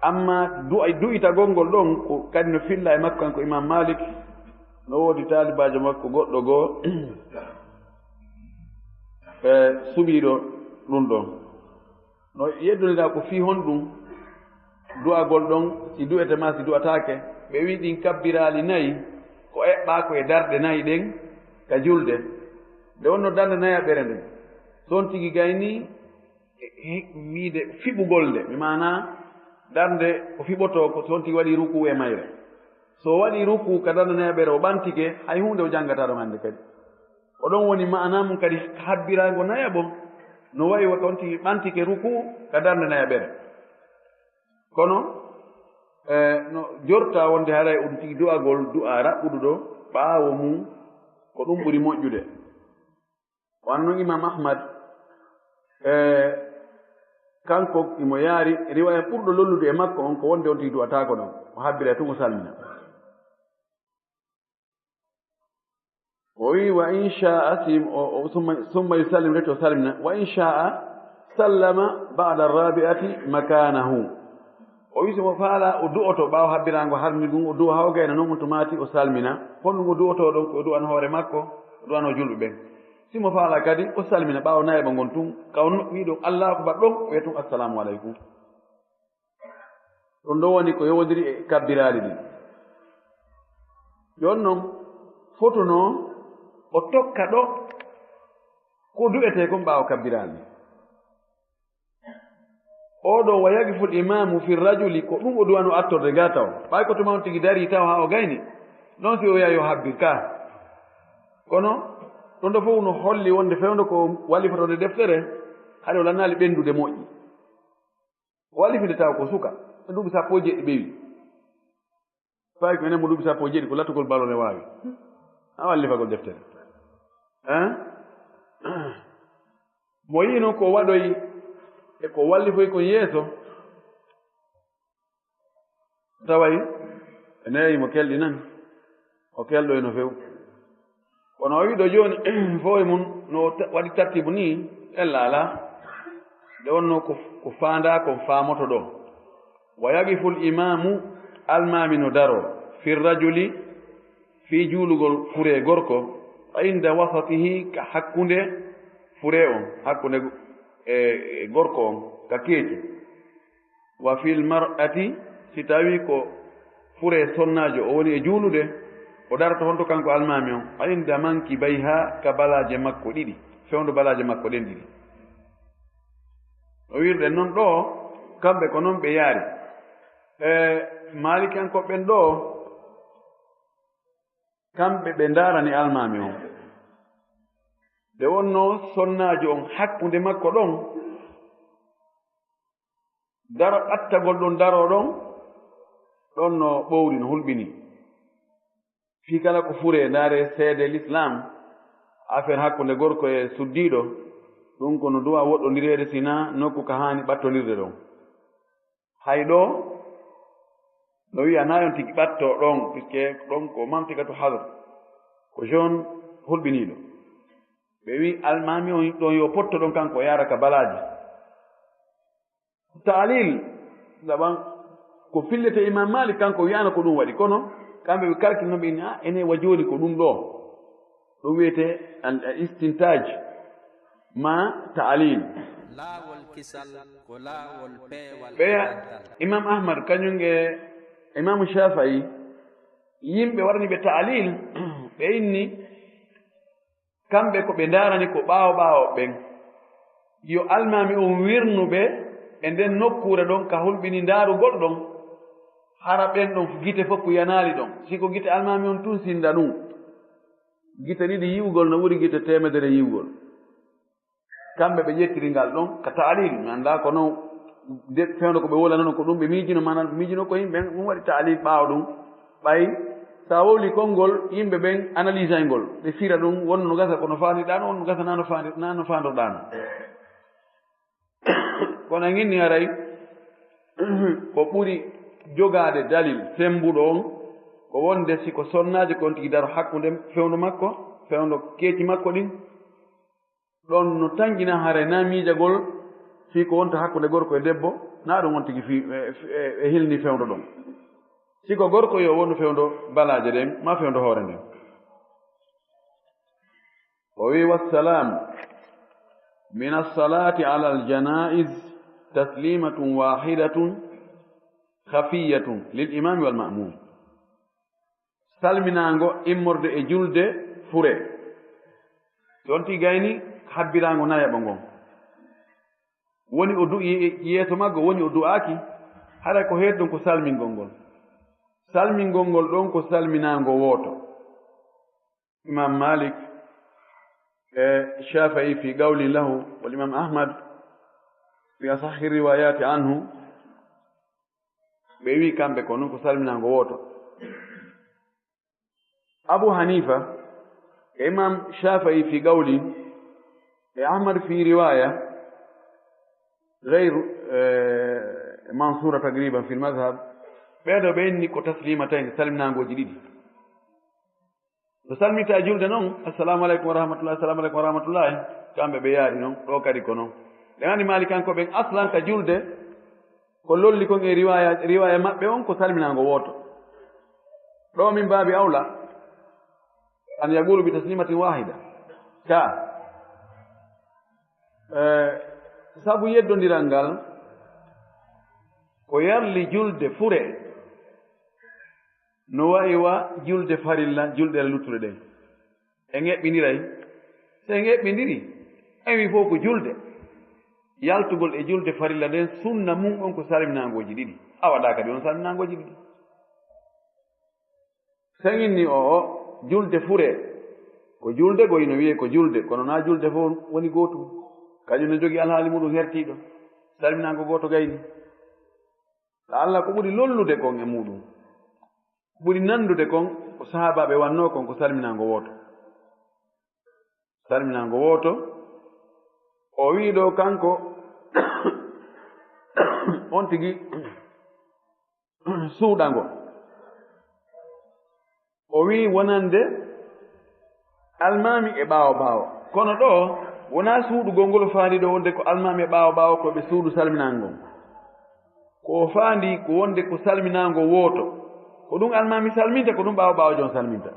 amma du'a-, du'itagol ngol ɗon, ko kadi no filla e makko kanko Imam Malik. No woodi taalibaajo makko goɗɗo goo, eh, suɓiiɗo ɗum ɗon. No yeddondiraa ko fii honɗum du'agol ɗon, si du'ete maa si du'ataake? Ɓe wi'i ɗin kabbiraali nayi, ko eɓɓaa ko e darɗe nayi ɗen ka julde. Nde wonno darnde nayaɓere nden, so on tigi gaynii e, e wiide fiɓugol nde, mi maanaa darnde ko fiɓotoo ko so on tigi waɗii rukuu e mayre. So o waɗii rukuu ka darnde nayaɓere, o ɓantike, hay huunde o janngataa ɗon hannde kadi. O ɗon woni maanaa mum kadi habbiraango nayaɓo, no wayi wa on tigi ɓantike rukuu ka darnde nayaɓere. Kono, eh, no jorta wonde haray on tigi du'agol du'a raɓɓuɗo ɗo ɓaawo mum, ko ɗum ɓuri moƴƴude. Wano non Imam Ahmad, eh, Kanko imo yaari riwaya ɓurɗo lollude e makko on ko wonde on tigi du'ataako ɗon. O habbira tun o salmina. O wi, "Wa in sha'a," si o, o, "summa, summa yusallim," reti o salmina, "wa in sha'a sallama ba'da rabi'ati makanahu." O wi, si mo faala, o du'oto ɓaawo habbiraango harmi ngun, o du'a haa o gayna non on tumaati, o salmina. Honɗum o du'oto ɗon? Ko o du'ano hoore makko, o du'ano julɓe ɓen. Si mo faala kadi, o salmina ɓaawo nayaɓo ngon tun, ka o no-, wi ɗon, "Allahu akbar," ɗon, o wi'a tun, "Assalamu alaikum." Ɗum ɗo woni ko yowondiri e kabbiraali ɗin. Jooni non, fotuno o tokka ɗo ko du'etee kon ɓaawo kabbiraali. Oo ɗo, "Wa yaqiful imamu fi rajuli," ko ɗum o du'ano attorde gaa taw. Ɓay ko tuma on tigi darii taw haa o gayni, non si o wi'a yo habbir ka. Kono ɗum ɗo fof no holli wonde fewndo ko wallifoto nde deftere, hari o lannaali ɓenndude moƴƴi. O wallifi nde taw ko suka, e duuɓi sappo e jeɗɗi ɓewi. Fayi ko enen mo duuɓi sappo e jeɗɗi, ko lattugol ballon ne waawi. A wallifagol deftere. Hein? Mo yii noon ko waɗoyi e ko wallifoyi kon yeeso, taway e neeyi mo kelɗinan, o kelɗoy no few. Kono o wiɗo jooni, fof e mum no ta-, waɗi tartibu ni, ella alaa. Nde wonno ko, ko faandaa kon faamoto ɗo. "Wa yaqiful imamu," almaami no daroo, "fi rajuli," fii juulugol furee gorko, "inda wasatihi," ka hakkunde furee on, hakkunde, e, e gorko on, ka keeci. "Wa fil mar'ati," si tawii ko furee sonnaajo o woni e juulude, o daroto honto kanko almaami on, "inda mankibayha," ka balaaje makko ɗiɗi, fewndo balaaje makko ɗen ɗiɗi. No wiirɗen non ɗoo, kamɓe ko non ɓe yaari. E, Maalikiyankooɓe ɓen ɗoo, kamɓe ɓe ndaarani almaami on. Nde wonno sonnaajo on hakkunde makko ɗon, daro ɓattagol ɗon daroo ɗon, ɗon no ɓowri, no hulɓini. Fii kala ko furee, ndaaree seede Lislaam, affaire hakkunde gorko e suddiiɗo, ɗum ko no du'a woɗɗondireede, si naa nokku ka haani ɓattondirde ɗon. Hay ɗoo, no wi'a naa yon tigi ɓatto ɗon, puisque ɗon ko mantikatu hadr, ko zone hulɓiniiɗo. Ɓe wi almaami on ɗon yo potto ɗon kanko o yaara ka balaaji. Ta'lil, saban ko fillete Imam Malik kanko wi'ano ko ɗum waɗi, kono kamɓe ɓe kalkino ɓe ni, "Ah, ene wa jooni ko ɗum ɗo." Ɗum wiyete al, al istintaj ma ta'lil. Laawol kisal ko laawol peewal e ɓeya, dental. Imam Ahmad kañum e Imam Shafi'i, yimɓe waɗani ɓe ta'lil, ɓe inni kamɓe ko ɓe ndaarani ko ɓaawo ɓaawo ɓen. Yo almaami on wirnu ɓe e nden nokkuure ɗon ka hulɓini ndaarugol ɗon, hara ɓen ɗon gite fof yanaali ɗon. Si ko gite almaami on tun sinda ɗum, gite ɗiɗi yi'ugol no ɓuri gite teemedere yi'ugol. Kamɓe ɓe ƴettiri ngal ɗon ka ta'lil, mi anndaa kono de fewndo ko ɓe wolano ko ɗum ɓe miijino, maanaam ɓe miijino ko yimɓe ɓen, ɗum waɗi ta'lil ɓaawo ɗum. Ɓay sa wowli konngol, yimɓe ɓen analysay ngol, ɓe fira ɗum, wonno no gasa kono faandirɗaano, wonno no gasa naa no faandir-, naa no faandorɗaano. Kono en inni haray ko ɓuri jogaade dalil sembuɗo on, ko wonde si ko sonnaajo kon tigi daro hakkunde fewndo makko, fewndo keeci makko ɗin, ɗon no tanƴina hare na miijagol fii ko wonta hakkunde gorko e debbo, na ɗum on tigi fii, e, e, e hilni fewndo ɗon. Si ko gorko yo wonu fewndo balaaje ɗen, ma fewndo hoore nden. O wi, "Wassalam min as-salati ala al-janaiz taslimatun wahidatun khafiyatun lil imami wal ma'mum." Salminaango immorde e julde fure. Si on tigi gayni habbiraango nayaɓo ngon. Woni o du'i yeeso maggo, woni o du'aaki, haray ko heedi ɗon ko salmingol ngol. Salmingol ngol ɗon ko salminaango wooto. Imam Malik e Shafi'i fi qawlin lahu, wal Imam Ahmad fi asahhi riwayati anhu, ɓe wi kamɓe ko non ko salminaango wooto. Abu Hanifa e Imam Shafi'i fi qawlin e Ahmad fi riwaya ghayru e Mansura taqriban fil mazhab, ɓeeɗo ɓe inni ko taslimatayn, salminaangooji ɗiɗi. So salminta e julde noon, "Assalamu aleykum wa rahmatullahi, assalamu aleykum wa rahmatullahi," kamɓe ɓe yaari noon, ɗo kadi ko noon. Ɗen anndi Maalikankoɓe ɓen aslan ka julde, ko lolli kon e riwaya, riwaya maɓɓe on ko salminaango wooto. Ɗo min baabi awla, an yaqulu bi taslimatin wahida. Ka, eh, sabu yeddondiral ngal, ko yarli julde fure, no wayi wa julde farilla, julɗe luttuɗe ɗen. En eɓɓindiray. So en eɓɓindiri, en wi fof ko julde. Yaltugol e julde farilla nden, sunna mum on ko salminaangooji ɗiɗi. A waɗa kadi on salminaangooji ɗiɗi. Sen inni o, o, julde fure, ko julde, go ino wiyee ko julde, kono na julde fof woni gootum. Kañum no jogii alhaali muɗum hertiiɗo. Salminaango gooto gayni. La'alla ko ɓuri lollude kon e muɗum, ɓuri nanndude kon, ko sahaabaaɓe wannoo kon ko salminaango wooto. Salminaango wooto, o wii ɗo kanko, on tigi suuɗango. O wii wonande almaami e ɓaawo ɓaawo. Kono ɗo, wonaa suuɗugol ngol faali ɗo wonde ko almaami e ɓaawo ɓaawo ko ɓe suuɗu salminaango. Ko o faandi ko wonde ko salminaango wooto. Ko ɗum almaami salminta, ko ɗum ɓaawo ɓaawojo on salminta.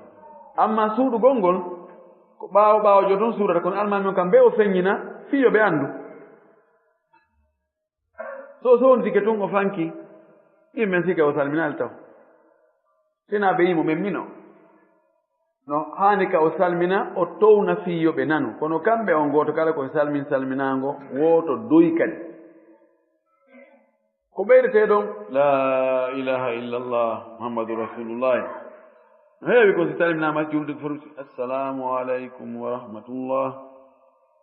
Amma suuɗugol ngol, ko ɓaawo ɓaawojo tun suuɗata, kono almaami on kam, be o feññina, fii yo ɓe anndu. So, so on sike tun o fanki, yimɓe sike o salminaali taw. Sina ɓe yimo men mino. No haani ka o salmina, o towna fii yo ɓe nanu. Kono kamɓe on gooto kala ko salmin salminaango wooto doy kadi. Ko ɓeydetee ɗon, "La ilaha illallah, Muhammadu Rasulullah." No heewi kon si salminaama julde fof, "Assalamu aleykum wa rahmatullah."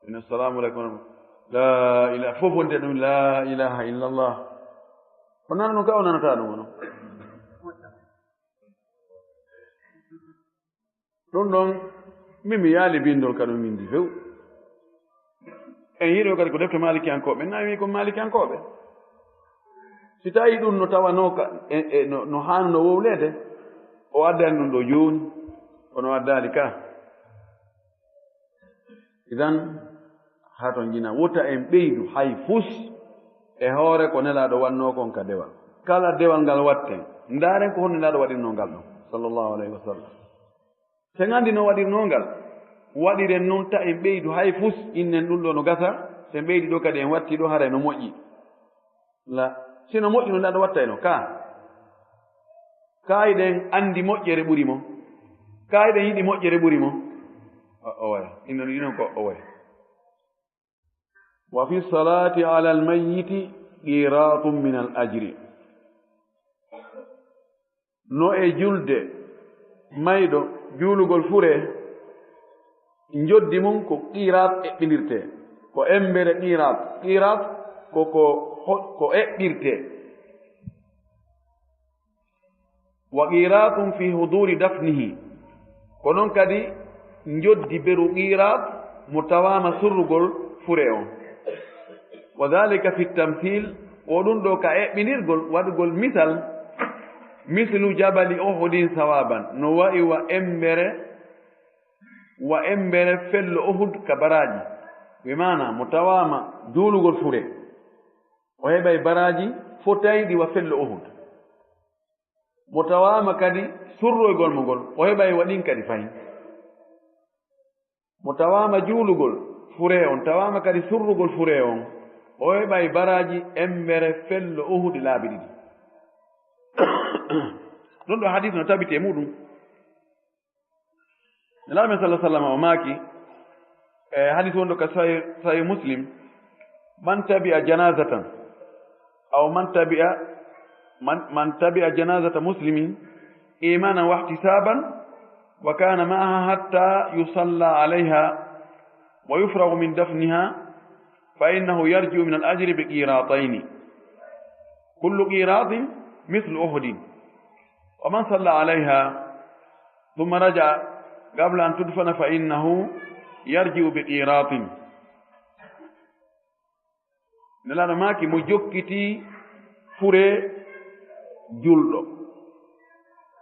Ina, "Assalamu aleykum wa rahmatullah." La ilaha, fof wonde ɗum, "La ilaha illallah." O nana ɗum ka, o nanata ɗum, ono. Ɗum ɗon, min mi yaali bindol ka ɗum windi few. En yiɗo kadi ko defte Maalikiyankooɓe, na wi ko Maalikiyankooɓe. Si tawi ɗum no tawanoo ka, e, e, no, no haanuno wowleede, o addani ɗum ɗo jooni, kono o addaali ka. Idan, haton jina, wota en ɓeydu hay fus e hoore ko Nelaaɗo wannoo kon ka dewal. Kala dewal ngal watten, ndaaren ko honno Nelaaɗo waɗirnoo ngal ɗon, sallallahu alayhi wa sallam. Sen anndi no waɗirnoo ngal, waɗiren non, ta en ɓeydu hay fus, innen ɗum ɗo no gasa, sen ɓeydi ɗo kadi en watti ɗo, haray no moƴƴi. La, sino moƴƴi no Nelaaɗo wattayno, ka. Kaayiɗen anndi moƴƴere ɓuri mo. Kaayiɗen yiɗi moƴƴere ɓuri mo. O, oya, inon, inon ko oya. Wa fi salati ala al mayyiti qiratun min al ajri. No e julde mayɗo, juulugol fure, njoddi mum ko qirat eɓɓindirtee, ko embere qirat. Qirat ko, ko, ko eɓɓirtee. Wa qiratun fi huduri dafnihi. Ko noon kadi njoddi beru qirat mo tawaama surrugol fure on. Wa dhalika fi tamthil, ko ɗum ɗo ka eɓɓindirgol, waɗugol misal, mislu jabali Uhudin sawaban, no wa'i wa embere, wa embere fello Uhud ka baraaji. Wi maana mo tawaama juulugol fure, o heɓay baraaji fotayɗi wa fello Uhud. Mo tawaama kadi surroygol mo ngol, o heɓay wa ɗin kadi fahin. Mo tawaama juulugol fure on, tawaama kadi surrugol fure on, o heɓay baraaji embere fello Uhud laabi ɗiɗi. Ɗum ɗo hadis no tabiti e muɗum. Nelaaɗo men sallallahu alaihi wasallam o maaki, e hadis wonɗo ka Sahih, Sahih Muslim, "Man tabi'a janazatan, aw man tabi'a, man, man tabi'a janazata muslimin imanan wa ihtisaban, wa kana ma'aha hatta yusalla alaiha, wa yufraghu min dafniha, fa innahu yarji'u min al-ajri bi qiratayn. Kullu qiratin mithlu Uhudin. Wa man salla alaiha thumma raja'a qabla an tudfana fa innahu yarji'u bi qiratin." Nelaaɗo maaki, mo jokkiti furee julɗo,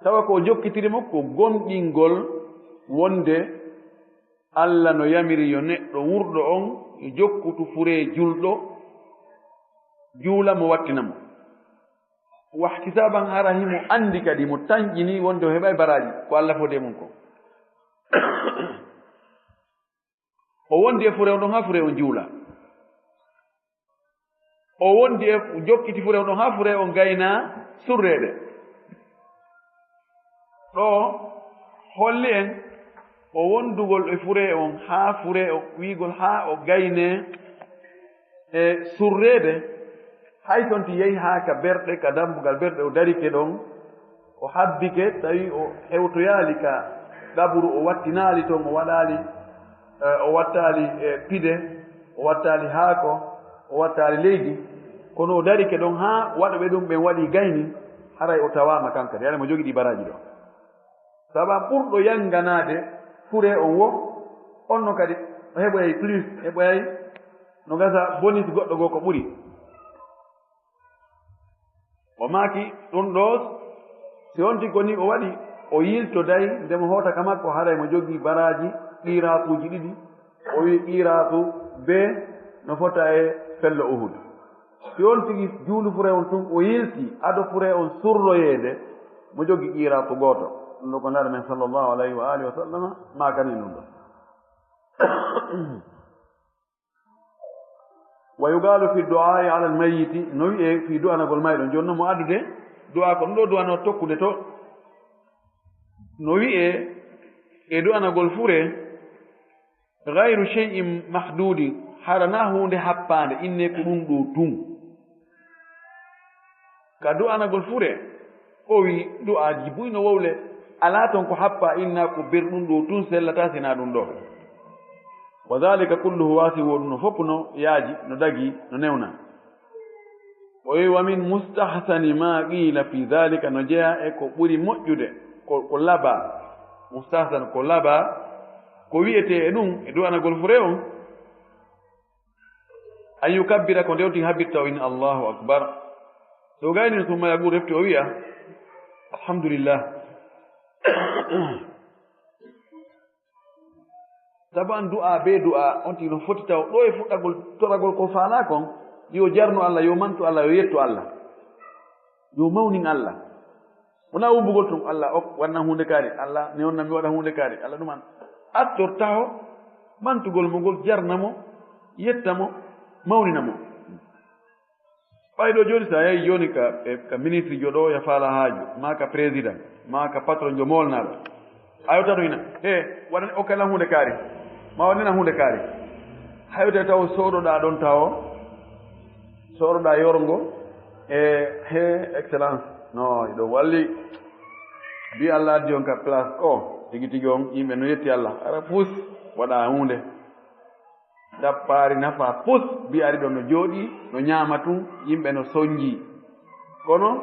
tawa ko o jokkitiri mo ko gomɗingol wonde Alla no yamiri yo neɗɗo wurɗo on yo jokkutu furee julɗo, juula mo, wattina mo. Wahtisaaban, hara himo anndi kadi, mo tanƴini wonde o heɓay baraaji, ko Alla fodee mun ko. O wondi e furee on ɗon haa furee on juula. O wondi e jokkiti furee on ɗon haa furee on gaynaa surreede. Ɗoo holli en o wondugol e furee on haa furee on wi'ugol haa o gaynee e surreede. Hay so on ti yehi haa ka berɗe, ka dambugal berɗe, o darike ɗon, o habbike, tawi o hewtoyaali ka qaburu, o wattinaali ton, o waɗaali, eh, o wattaali, eh, pide, o wattaali haako, o wattaali leydi. Kono o darike ɗon haa waɗuɓe ɗum ɓen waɗi gayni, haray o tawaama kan kadi. Haray mo jogii ɗi baraaji ɗoo. Saba ɓurɗo yanganaade furee on wo, on non kadi o heɓoyay plus, heɓoyay no gasa bonus goɗɗo goo ko ɓuri. O maaki ɗum ɗoo, si on tigi ko nii o waɗi, o yiltoday, nde mo hoota ka makko, haray mo jogii baraaji qiraatuuji ɗiɗi. O wi'i qiraatu bee no fota e fello Uhud. Si on tigi juulu furee on tun, o yilti ado furee on surroyeede, mo jogii qiraatu gooto. Ɗum ɗoo ko Nelaaɗo men sallallahu alayhi wa alihi wa sallama maakani ɗum ɗoo. Wa yuqaalu fi du'aa'i alal mayyiti, no wi'ee fii du'anagol mayɗo. Jooni non mo addude du'aa ko ɗum ɗoo du'anoo tokkude to. No wi'ee e du'anagol furee, ghayru shay'in mahduudin, hara naa huunde happaande, innee ko ɗum ɗoo tun. Ka du'anagol furee, o wi'i du'aaji buy no wowle, alaa ton ko happaa, innaa ko ber ɗum ɗoo tun sellataa sinaa ɗum ɗoo. Wa dhalika kulluhu waasi, wo ɗum no fof no yaaji, no dagii, no newna. O wi'i, wa min mustahsani ma qiila fi dhalika, no jeyaa e ko ɓuri moƴƴude, ko, ko labaa. Mustahsan ko labaa, ko wi'etee e ɗum, e du'anagol furee on. An yukabbira, ko nde o tigi habbirta o inna Allahu akbar. So o gaynii summa yaqul, refti o wi'a, alhamdulillah. Sabu an du'aa bee du'aa, on tigi no foti taw ɗoo e fuɗɗagol toragol ko faalaa kon, yo jarnu Alla, yo mantu Alla, yo yettu Alla, yo mawnin Alla. Wonaa wubbugol tun, Alla ok, waɗan huunde kaari, Alla newnan mi waɗa huunde kaari, Alla ɗum an. Attor taho mantugol mo ngol, jarna mo, yetta mo, mawnina mo. Ɓay ɗoo jooni, so a yahi jooni ka, e, ka ministre jo ɗoo, ya faala haaju, maa ka président, maa ka patron jo moolnaaɗo. A yewta ɗum ina, he, waɗan, okkay lan huunde kaari, maa waɗan huunde kaari. Hay wiyte taw soodoɗaa ɗon tawo, soodoɗaa yorngo, e, he, excellence, no, iɗo walli. Bi Allah addi on ka place o, tigi tigi on, yimɓe no yetti Allah, ara pus, waɗa huunde. Tappaari nafa pus, bi ari ɗon no jooɗi, no ñaama tun, yimɓe no sonji. Kono,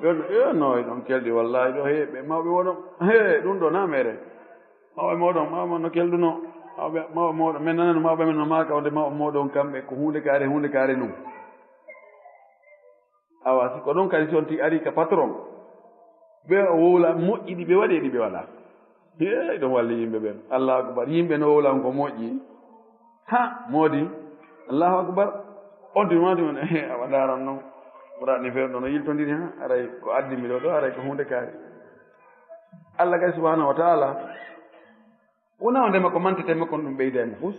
ɓe on, e, no, e ɗon kelɗi wallahi ɗo, he, ɓe mawɓe wono, he, ɗum ɗo na mere. Mawɓe moɗon, mawɓe mon no kelɗuno, mawɓe, mawɓe moɗon, men nanano mawɓe men no maaka wonde mawɓe moɗon kamɓe ko huunde kaare, huunde kaare ɗum. Awa, si ko ɗon kadi si on ti ari ka patron, ɓe o wowla moƴƴi ɗi ɓe waɗi e ɗi ɓe waɗa. He, ɗum walli yimɓe ɓen. Allahu akbar. Yimɓe no wowla on ko moƴƴi. Ha, moodi. Allahu akbar. On tuma ɗum, he, awa ndaran non. Ɓura ni feere ɗon no yiltondiri ha. Aray ko addi mi ɗo ɗo, aray ko huunde kaari. Allah kay subhanahu wa ta'ala. Wona o ndema ko mantete mo kon ɗum ɓeyda e mo fus.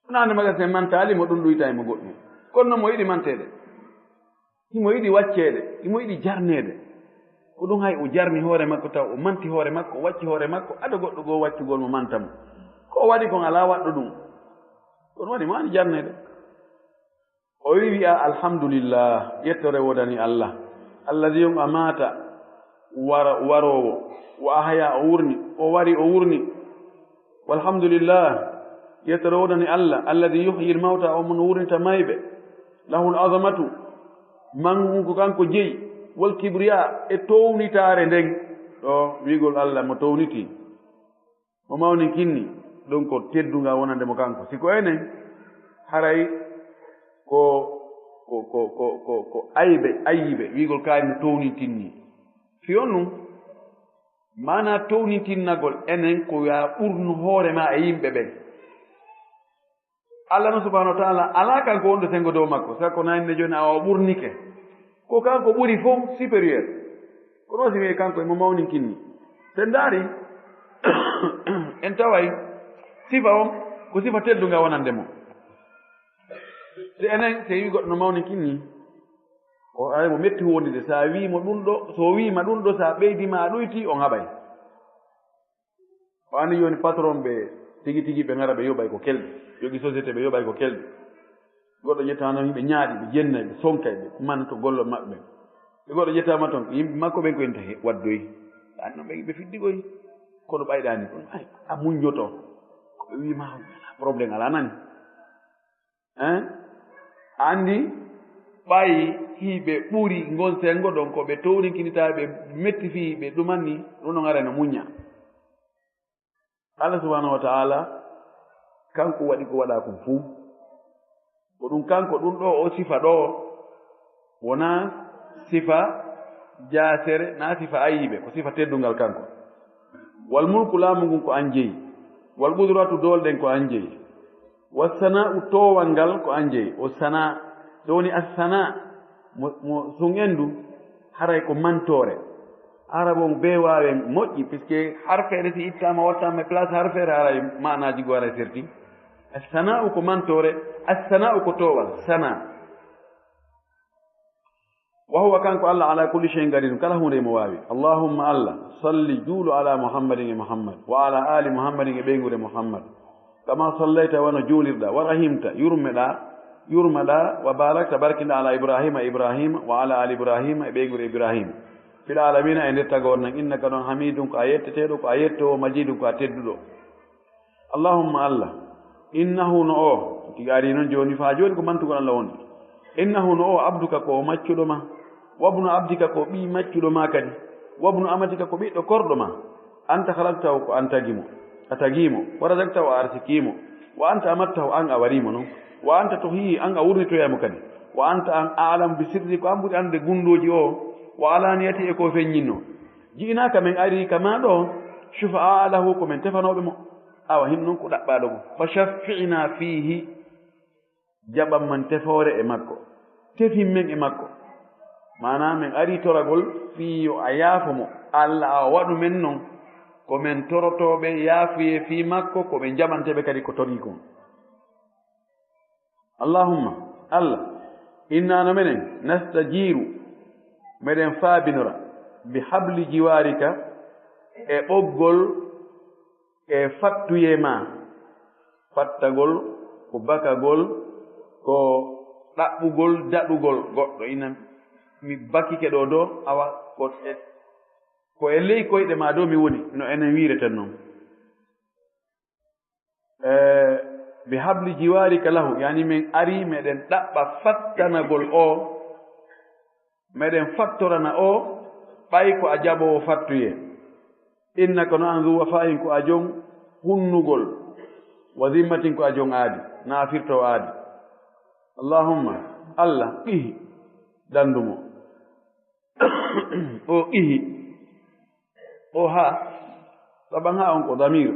Wona nde magasin mantaali mo ɗum ɗuyta e mo goɗɗum. Kono noon mo yiɗi manteede. Himo yiɗi wacceede. Himo yiɗi jarneede. Ko ɗum hay o jarni hoore makko taw o manti hoore makko, o wacci hoore makko, ado goɗɗo goo waccugol mo manta mo. Ko o waɗi kon alaa waɗɗo ɗum. Kono waɗi mo ani jarneede. O wi wi'a, "Alhamdulillah, yettore wodani Allah. Alladhi on amata, wara-, waroowo, wa ahya, o wurni, o wari, o wurni. Walhamdulillah, yettore wodani Allah, alladhi yuhyi al-mawta, o mon wurnita mayɓe. Lahul azamatu, man ko kanko jeyi, wal kibriya, e townitaare nden." Ɗo wi'gol Allah mo towniti, mo mawni kinni, ɗum ko teddungal wonande mo kanko. Si ko enen, haray ko, ko, ko, ko, ko, ko aybe, ayibe, wi'gol kaari no townintinni. Fii on ɗum, maanaa townintinnagol enen ko yo a ɓurnu hoore maa e yimɓe ɓen. Allah no subhanahu wa ta'ala alaa kanko wonde sengo dow makko, saka ko nayne jooni awa o ɓurnike. Ko kanko ɓuri fof supérieur. Kono si wi'e kanko emo mawninkinni. Si en ndaari, en taway sifa on ko sifa teddunga wonande mo. Si enen, si en wi'i goɗɗo no mawninkinni, o ay mo metti huwondide. Sa wi'i mo ɗum ɗo, so o wi'i ma ɗum ɗo, sa ɓeydi ma a ɗoyti, on haɓay. O anndi jooni patron ɓe tigi tigi ɓe ngara ɓe yoɓay ko kelɗi. Yogi société ɓe yoɓay ko kelɗi. Goɗɗo ƴettaama noon yimɓe ñaaɗi, ɓe jennay, ɓe sonkay, ɓe manto golle maɓɓe. Ɓe goɗɗo ƴettaama toon, ko yimɓe makko ɓen ko en tahi waddoyi. Ɗan noon ɓe, ɓe fiddigoyi. Kono ɓayɗaani, kono ay, a muñjoto. Ko ɓe wii ma, problème alaa nani. Hein? Anndi ɓay hii ɓe ɓuri ngon senngo ɗon ko ɓe towrinkinita, ɓe metti fii, ɓe ɗumanni, ɗum no ngara no muñña. Allah subhanahu wa ta'ala, kanko waɗi ko waɗa kon fuu. Ko ɗum kanko ɗum ɗo o sifa ɗo, wonaa sifa jaasere, naa sifa ayibe, ko sifa teddungal kanko. Wal mulku, laamu ngun ko an jeyi. Wal qudratu, doole ɗen ko an jeyi. Wa sana'u, toowal ngal ko an jeyi. O sana, so woni as sana, mo, mo sun endu, haray ko mantoore. Arab on bee waawen moƴƴi, puisque harfeere si ittaama, wattaama e place harfeere, haray maanaaji goo haray serti. As-sana'u ko mantoore, as-sana'u ko toowal, sana. Wa huwa, kanko Allah, ala kulli shay'in qadir, kala huunde emo waawi. Allahumma, Allah, salli, juulu, ala Muhammadin, e Muhammad, wa ala ali Muhammadin, e ɓeynguure Muhammad. Kama sallayta, wano juulirɗa, wa rahimta, yurmeɗa, yurmaɗa, wa barakta, barkinɗa, ala Ibrahima, e Ibrahima, wa ala ali Ibrahima, e ɓeynguure Ibrahima. Fil alamina, e nder tagoore nden, innaka, on, hamidun, ko a yetteteeɗo, ko a yettoowo, majidun, ko a tedduɗo. Allahumma, Allah, innahu, no o, tigi ari noon jooni, faa jooni ko mantugol Allah woni. Innahu, no o, abduka, ko o maccuɗo ma, wabnu abdika, ko ɓii maccuɗo ma kadi, wabnu amatika, ko ɓiɗɗo korɗo ma. Anta khalaqtahu, ko an tagi mo, a tagi mo, wa razaqtahu, a arsikii mo, wa anta amattahu, an a warii mo noon, wa anta tuhyi, an a wurnitoyay mo kadi, wa anta, an, a'lamu bi sirri, ko an ɓuri anndude gunndooji o, wa alaniyati, e ko feññinnoo. Ji'inaaka, men arii ka maa ɗo, shufa'a lahu, ko men tefanooɓe mo. Awa hin noon ko ɗaɓɓaaɗo mo. Fa shaffi'na fiihi, jaɓan men tefoore e makko. Tefin men e makko. Maanaa men arii toragol fii yo a yaafo mo. Alla awa waɗu men noon ko men torotooɓe yaafuyee fii makko, ko ɓe jaɓanteeɓe kadi ko torii kon. Allahumma, Allah, inna no menen, nastajiiru, meɗen faabinora, bi habli jiwaarika, e ɓoggol, e fattuyee maa, fattagol, ko bakagol, ko ɗaɓɓugol, daɗugol goɗɗo, ina mi bakike ɗo do, awa, ko e, ko e ley koyɗe maa do mi woni, no enen wiireten noon. E, bi habli jiwaarika lahu, yani men arii meɗen ɗaɓɓa fattanagol o, meɗen fattorana o, ɓay ko a jaɓoowo fattuyee. Innaka no an zu wafa'in ko a jon hunnugol, wa zimmatin ko a jon aadi, na a firtoo aadi. Allahumma, Allah, qihi, dandu mo. O qihi. O ha, saban ha on ko damir.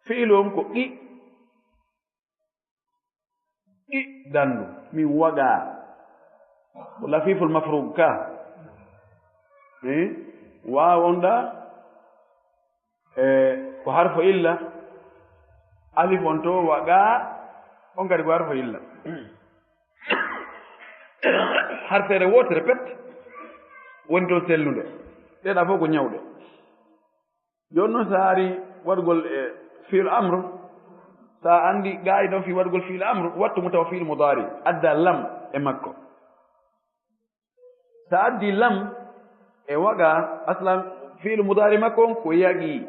Fi'il on ko qi, qi dandu, min waga. Ko lafiful mafrug ka. Eh? Waaw on ɗa, eh, ko harfo illa. Alif on to waga, on kadi ko harfo illa. Harfeere wootere pet woni toon sellunde. Ɗeɗa fof ko ñawɗe. Jooni noon, so a ari waɗugol e fiil amr, so a anndi gaayi ɗon fii waɗugol fiil amr, wattu mo tawa fiil mudaari, adda lam e makko. So a addi lam e waga, aslan fiil mudaari makko on ko yagi.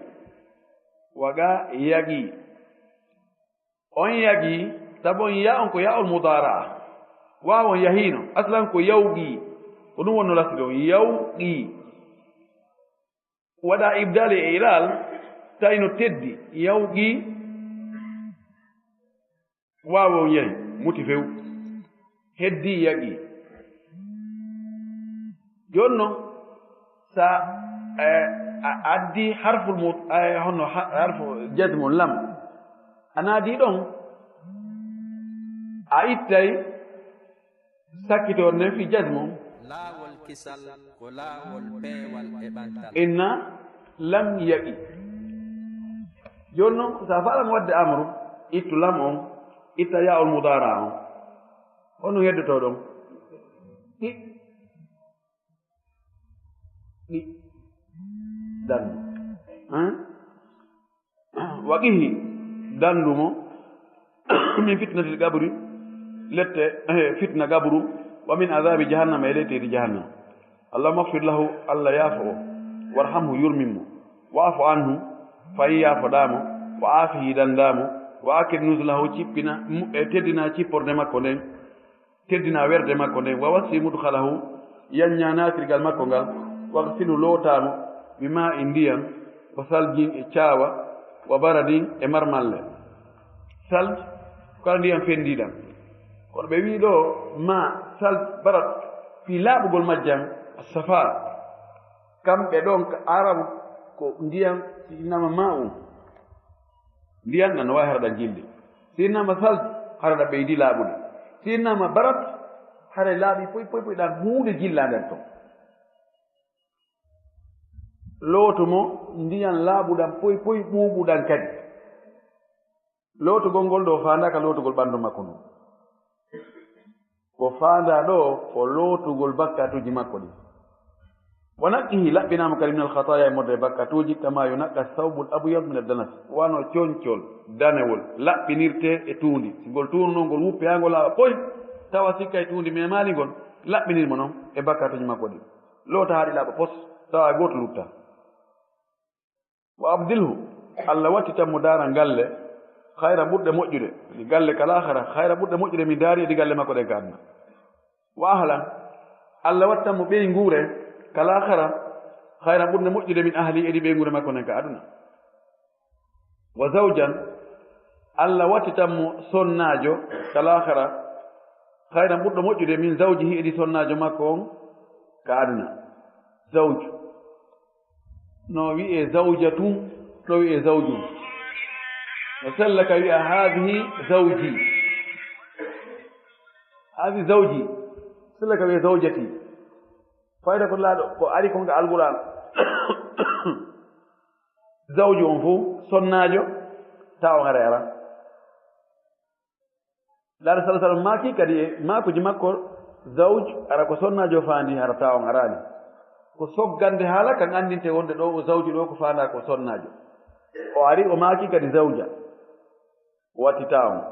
Waga yagi. On yagi, sabu on ya on ko ya'ul mudaara'a. Waaw on yahiino, aslan ko yawgi. Ko ɗum wonno lasde on, yawgi. Waɗa ibdaal e ilaal, tawi no teddi, yawgi. Waaw on yahi, muti few. Heddi yaqi. Jooni noon, so a, eh, a addi harful mut-, eh, hono ha-, harfu jazmu lam, a naadi ɗon, a ittay sakkitoore nden fi jazmu. Laawol kisal ko laawol peewal e ɓantal. Inna lam yaqi. Jooni noon, so a faalano waɗde amru, ittu lam on, itta yaa'ul mudaara on. Honno heddotoo ɗon? Ɗi, ɗi, dan. Hein? Waqihi, dandu mo, min fitnatil qabri, lette, eh, fitna qabru, wa min azabi jahannama, e leyteeɗi jahannama. Allahumma ighfir lahu, Allah yaafo o, warhamhu, yurmin mo, wa'fu anhu, fayin yaafoɗaa mo, wa aafihi, dandaa mo, wa akrim nuzulahu, cippina, mu-, e teddina cipporde makko nden, teddina werde makko nden, wa wassi mudkhalahu, yanña naatirgal makko ngal, waghsilhu, lootaa mo, bi maa'in, ndiyan, wa saljin, e caawa, wa baradin, e marmalle. Salj, ko kala ndiyan fenndiiɗan. Kono ɓe wii ɗo ma, salj, barad, fii laaɓugol majjan, as-safa. Kamɓe ɗon ka Arabu ko ndiyan, si innama ma'un. Ndiyan ɗan no waawi hara ɗan jilli. Si innama salj, hara ɗan ɓeydi laaɓude. Si innama barad, hara laaɓi poy, poy, poy, ɗan huunde jillaa nder ton. Lootu mo ndiyan laaɓuɗan poy, poy, ɓuuɓuɗan kadi. Lootugol ngol ɗo faandaaka lootugol ɓandu makko ndun. Ko faandaa ɗo ko lootugol bakkaatuuji makko ɗin. Wa naqqihi, laɓɓinaa mo kadi, minal khataaya, e morde e bakkaatuuji, kama yunaqqa thawbul abyad min ad-danas, wano concol danewol laɓɓinirtee e tuundi. Si ngol tuundi non ngol wuppee haa ngol laaɓa poy, tawa sikkay tuundi memaali ngol, laɓɓinir mo non e bakkaatuuji makko ɗin. Loota haa ɗi laaɓa pos, tawa gooto lutta. Wa abdilhu, Allah wattitan mo daaran galle, khayran, ɓurɗe moƴƴude, galle ka laakhara, khayran, ɓurɗe moƴƴude min daari e ɗi galle makko ɗen ka aduna. Wa ahlan, Allah wattan mo ɓeynguure ka laakhara, khayran, ɓurɗe moƴƴude min ahli, e ɗi ɓeynguure makko ɗen ka aduna. Wa zawjan, Allah wattitan mo sonnaajo ka laakhara, khayran, ɓurɗo moƴƴude min zawjihi, e ɗi sonnaajo makko on ka aduna. Zawju. No wi'ee zawjatun, no wi'ee zawjun. No sella ka wi'a, "Haadihi zawji." Haadihi zawji. Sella ka wi'ee zawjati. Fayda ko laaɗo, ko ari kon ka Alqur'aan. Zawju on fow, sonnaajo, tawa on ara ara. Laaɗo sallallahu alaihi wasallam maaki kadi e maakuji makko, zawj, ara ko sonnaajo faandi, ara tawa on araani. Ko soggande haala kan anndinte wonde ɗo o zawju ɗo ko faandaa ko sonnaajo. O ari o maaki kadi zawja. Watti tawa on.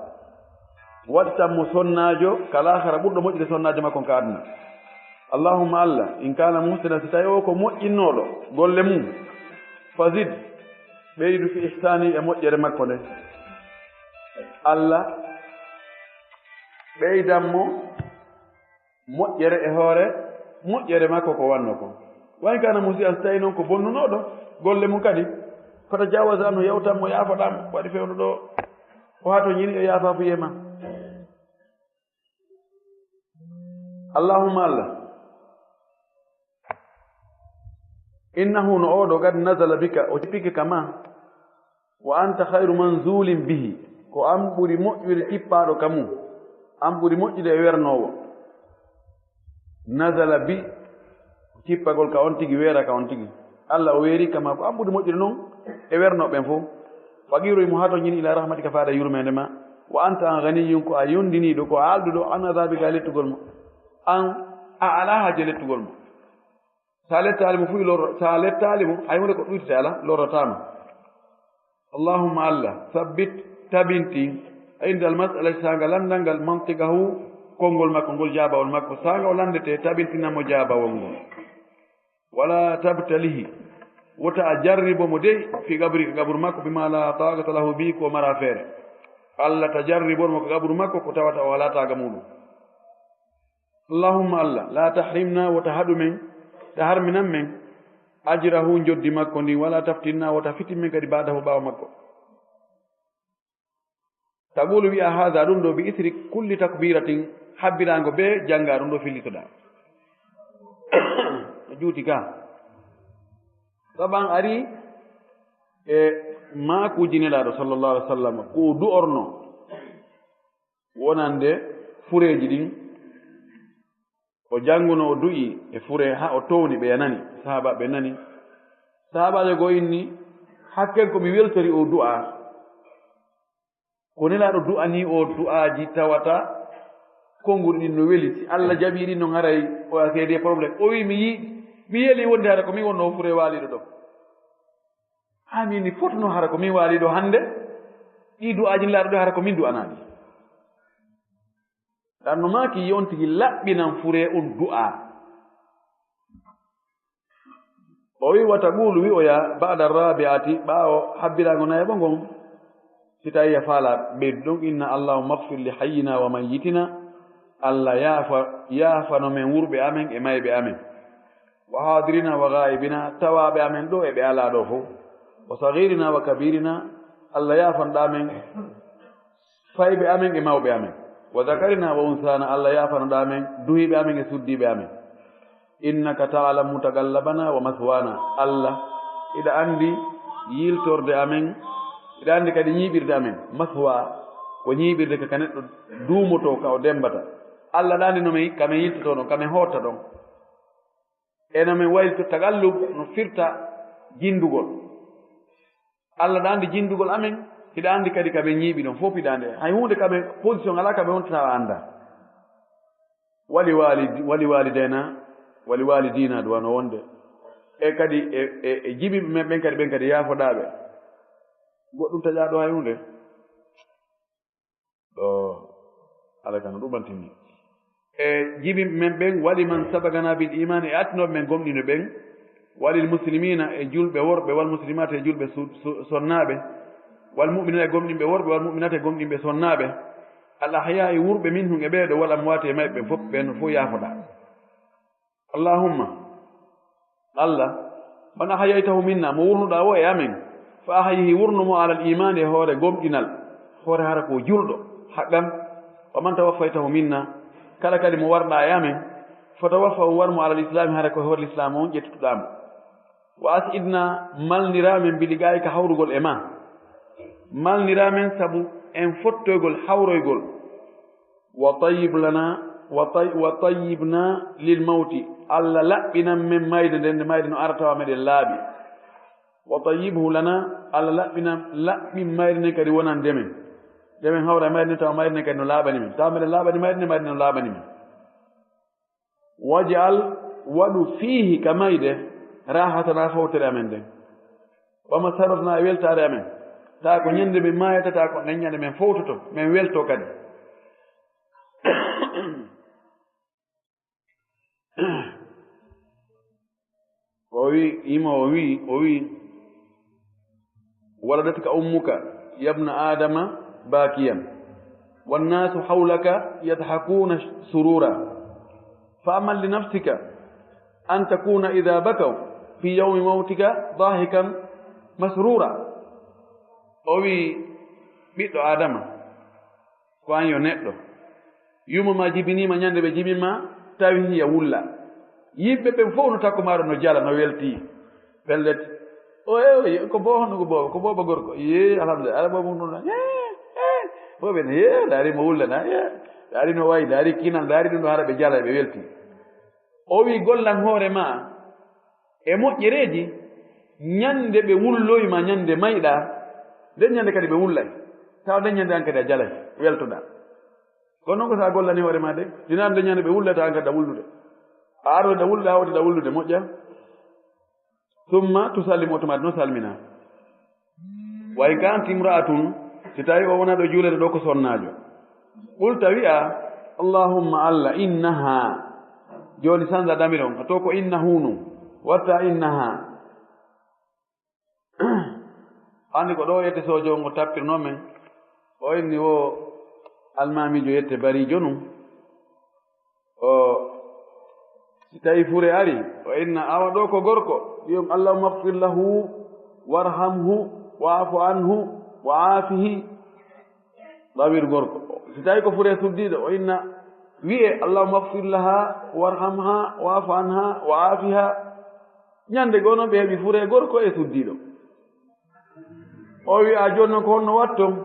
Wattitan mo sonnaajo ka laakhara ɓurɗo moƴƴude sonnaajo makko on ka aduna. Allahumma Allah, in kana muhsinan, si tawi o ko moƴƴinnooɗo golle mum, fazid, ɓeydu fi ihsani, e moƴƴere makko nde. Allah ɓeydan mo moƴƴere e hoore moƴƴere makko ko wanno ko. Wa in kana musi'an, si tawi noon ko bonnunooɗo golle mum kadi, fatajawaza anhu, yawtan mo, yaafoɗaa mo, waɗi fewndo ɗo o haa to ñini e yaafaafuye ma. Allahumma Allah, innahu, no oɗo, qad nazala bika, o tippike ka ma, wa anta khayru manzulin bihi, ko an ɓuri moƴƴude tippaaɗo ka mum, an ɓuri moƴƴude e wernoowo. Nazala bi, tippagol ka on tigi, weera ka on tigi. Allah o weeri ka ma, ko an ɓuri moƴƴude noon e wernooɓe ɓen fof. Faqiiru mo haa to ñini ila rahmatika, faada yurmeende ma. Wa anta, an, ghaniyun, ko a yondiniiɗo, ko a alɗuɗo, an adhabika, e lettugol mo. An a alaa haaje lettugol mo. Sa lettaali mo fuy lorro, sa lettaali mo, hay huunde ko ɗuytete alaa, lorrataa ma. Allahumma Allah, sabbit, tabintin, indal mas'alati, saanga lanndal ngal, mantiqahu, konngol makko ngol, jaabawol makko, saanga o lanndete, tabintina mo jaabawol ngol. Wala tabtalihi, wota a jarribo mo dey, fi qabri, ka qabru makko, bima la taqata lahu bi, ko mara feere. Allah ta jarribor mo ka qabru makko, ko tawata o alaa taaga muuɗum. Allahumma Allah, la tahrimna, wota haɗu men, ta harminan men, ajrahu, njoddi makko ndin, wala taftinna, wota fitin men kadi ba'dahu, ɓaawo makko. Taqulu, wi'a, hadha, ɗum ɗo, bi isri kulli takbiratin, Habbiraango bee jannga ɗum ɗo fillitoɗaa. Juuti ka. Saban ari e maakuuji Nelaaɗo sallallahu alaihi wasallam, ko o du'orno wonande fureeji ɗin. O jannguno, o du'i e fure haa o towni, ɓe nani, sahaabaaɓe nani. Sahaabaajo goo inni, hakken ko mi weltori o du'a. Ko Nelaaɗo du'ani o du'aaji tawata konnguɗi ɗin no weli. Si Allah jaɓi ɗin non haray o a seede problème. O wi, mi yi-, mi yeli wonde hara ko min wonno o fure waaliɗo ɗo. Haa min ni fotno hara ko min waaliɗo hannde. Ɗi du'aaji Nelaaɗo ɗo hara ko min du'anaaɗi. Ɗan no maaki yi on tigi laɓɓinan fure on du'a. O wi, wa taqulu, wi'oya, ba'da rabi'ati, ɓaawo habbiraango nayaɓo ngon, si tawi a faala ɓeydu ɗon, inna allahumma ighfir li hayyina wa mayyitina, Allah yaafa, yaafano men wurɓe amen e mayɓe amen, wa hadirina wa ghaibina, tawaaɓe amen ɗo e ɓe alaa ɗo fow, wa saghirina wa kabirina, Allah yaafanoɗaa men fayɓe amen e mawɓe amen, wa zakarina wa unsana, Allah yaafanoɗaa men duhiiɓe amen e suddiiɓe amen. Innaka ta'lamu mutaqallabana wa maswana, Allah, hiɗa anndi yiiltorde amen, hiɗa anndi kadi ñiiɓirde amen. Maswa ko ñiiɓirde ka, ka neɗɗo duumotoo, ka o demmbata. Allah, ɗa anndi no men, ka men yiiltotoo ɗon, ka men hootta ɗon. E no men waylito, tagallub no firta jinndugol. Allah, ɗa anndi jinndugol amen, hiɗa anndi kadi ka men ñiiɓi ɗon, fof hiɗa anndi. Hay huunde ka men position alaa ka men wontata a anndaa. Wali wali-, wali walidayna, wali walidina, ɗum wano wonde. E kadi e, e, e jibinɓe men ɓen kadi, ɓen kadi yaafoɗaa ɓe. Goɗɗum taƴaa ɗo hay huunde. Ɗo, ala kano ɗuɓantini. E jibinɓe men ɓen, wali man sabagana bil iman, e attinooɓe men gomɗino ɓen, walil muslimina, e julɓe worɓe, wal muslimat, e julɓe su-, su-, sonnaaɓe, wal mu'minina, e gomɗinɓe worɓe, wal mu'minat, e gomɗinɓe sonnaaɓe, al ahya, e wurɓe minhum, e ɓee ɗo, wal amwat, e mayɓe ɓen fof, ɓen fof yaafoɗaa. Allahumma, Allah, man ahyaytahu minna, mo wurnuɗaa o e amen, fa ahyihi, wurnu mo alal iman, e hoore gomɗinal, hoore hara ko julɗo, haqqan, wa man tawaffaytahu minna, kala kadi mo warɗaa e amen, fa tawaffahu, war mo alal islam, hara ko hoore l'islam on ƴettuɗaa mo. Wa as'idna, malniraa men, bi liqa'ika, hawrugol e ma. Malniraa men sabu en fottoygol, hawroygol. Wa tayyib lana, wa tay-, wa tayyibna lil mawti. Allah laɓɓinan men mayde nden, nde mayde no ara tawa meɗen laaɓi. Wa tayyibhu lana, Allah laɓɓinan, laɓɓin mayde nden kadi wonande men. Nde men hawra e mayde nden tawa mayde nden kadi no laaɓani men. Tawa meɗen laaɓani mayde nden, mayde nden no laaɓani men. Waj'al, waɗu, fiihi, ka mayde, raahatana, fowtere amen nden. Wa masarratana, e weltaare amen. Taa ko ñande min maayata, taa ko nden ñande min fowtoto, min welto kadi. O wi, imo o wi, o wi, ولدتك أمك يا ابن آدم باكيا والناس حولك يضحكون سرورا فاعمل لنفسك أن تكون إذا بكوا في يوم موتك ضاحكا مسرورا. O wi, ɓiɗɗo Adama, ko an yo neɗɗo. Yumma ma jibinii ma ñande ɓe jibin ma, tawi hiya wulla. Yimɓe ɓen fof no takko maaɗo no jala, no weltii. Pellet. O, e, o, ko bo honno ko booba, ko booba gorko. Yee, alhamdulillah, ala booba mum ɗum na. Yee, yee. Booba ne, yee, ndaari mo wulla na, yee. Ndaari no wayi, ndaari kinal, ndaari ɗum ɗo hara ɓe jala, ɓe weltii. O wi, gollan hoore ma e moƴƴereeji, ñande ɓe wulloyi ma, ñande mayɗa, nden ñande kadi ɓe wullay. Tawa nden ñande an kadi a jalay, weltoɗa. Kono noon ko sa gollani hoore ma de, dina nden ñande ɓe wullata an kadi a wullude. A aroɗa wullude, a hawtata wullude, moƴƴa. Summa tusallim, automatique no salmina. Wa in kanat imra'atun, si tawi o wona ɗo juulere ɗo ko sonnaajo. Qulta wi'a, Allahumma Allah, innaha. Jooni sanza damir on, to ko innahu nun. Watta innaha. Anndi ko ɗo yette sojo on o tappirno men. O inni wo almamijo yette barijo nun. O, si tawi fure ari, o inna awa ɗo ko gorko, wi'on, "Allahumma ighfir lahu, warhamhu, wa'fu anhu, wa afihi." Ɗawir gorko. Si tawi ko fure suddiiɗo, o inna, Wi'e, "Allahumma ighfir laha, warhamha, wa'fu anha, wa afiha." Ñande goo noon ɓe heɓi fure gorko e suddiiɗo. O wi, "A jooni noon ko honno watton?"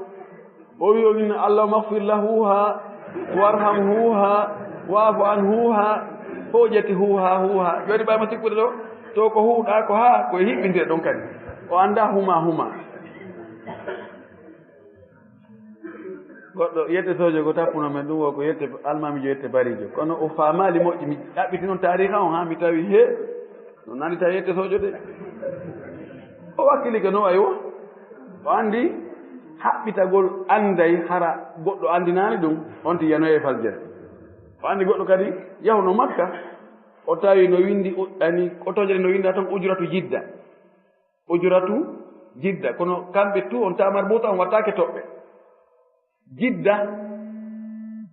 O wi, "O min, Allahumma ighfir lahuha, warhamhuha, wa'fu anhuha." Fof ƴetti huha, huha. Jooni ɓay mo sikkude ɗo, to ko huuɗa, ko haa, ko e hiɓɓintire ɗon kadi. O anndaa huma, huma. Goɗɗo yette sojo ko tappuno men ɗum, o ko yette almamijo, yette barijo. Kono o faamaali moƴƴi, mi ɗaɓɓiti noon taariika on haa mi tawi he, no nani tawi yette sojo de. O wakkilike no wayi o. O anndi haɓɓitagol annday hara goɗɗo anndinaani ɗum, on ti yanoye e faljere. O anndi goɗɗo kadi yahuno Makka, o tawi no winndi u-, ani, o tojani no winnda toon ujratu jidda. Ujratu jidda. Kono kamɓe tu on tamar buuta on wattaake toɓɓe. Jidda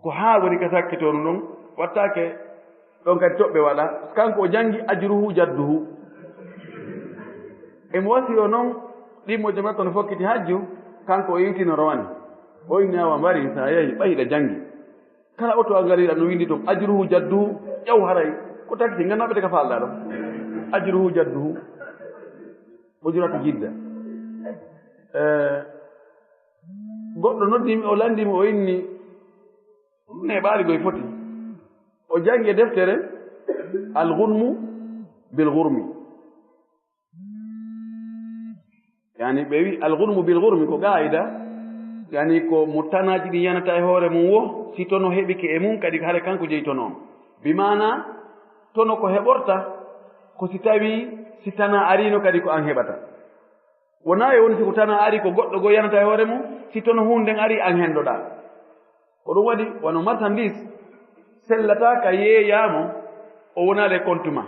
ko haa woni ka sakkitoonu noon, wattaake ɗon kadi toɓɓe waɗa. Kanko o janngi ajruhu jadduhu. Emo wasi o noon, ɗimmo jom toon fokkiti hajju, kanko o iwtino rowani. O inni awa mbari, sa yehi, ɓay hiɗa janngi. Kala oto a ngariɗa no winndi toon, ajruhu jadduhu, ƴaw haray. Ko taxi, nganndaa ɓe ka faalɗaa ɗo. Ajruhu jadduhu. Ujratu jidda. Eh, goɗɗo noddi mi, o lanndi mi, o inni, ne ɓaali goy foti. O janngi e deftere, Al Ghunmu bil Ghurmi. Yani ɓe wi, Al Ghunmu bil Ghurmi ko qaida, yani ko mo tanaaji ɗi yanata e hoore mum wo, si tono heɓike e mum, kadi hare kanko jeyi tono on. Bi maana, tono ko heɓorta, ko si tawi si tana arino kadi ko an heɓata. Wona e woni si ko tana ari ko goɗɗo goo yanata e hoore mum, si tono huunde nden ari an hendoɗaa. Ko ɗum waɗi wano marchandise sellata ka yeeyaamo, o wonaa le compte ma.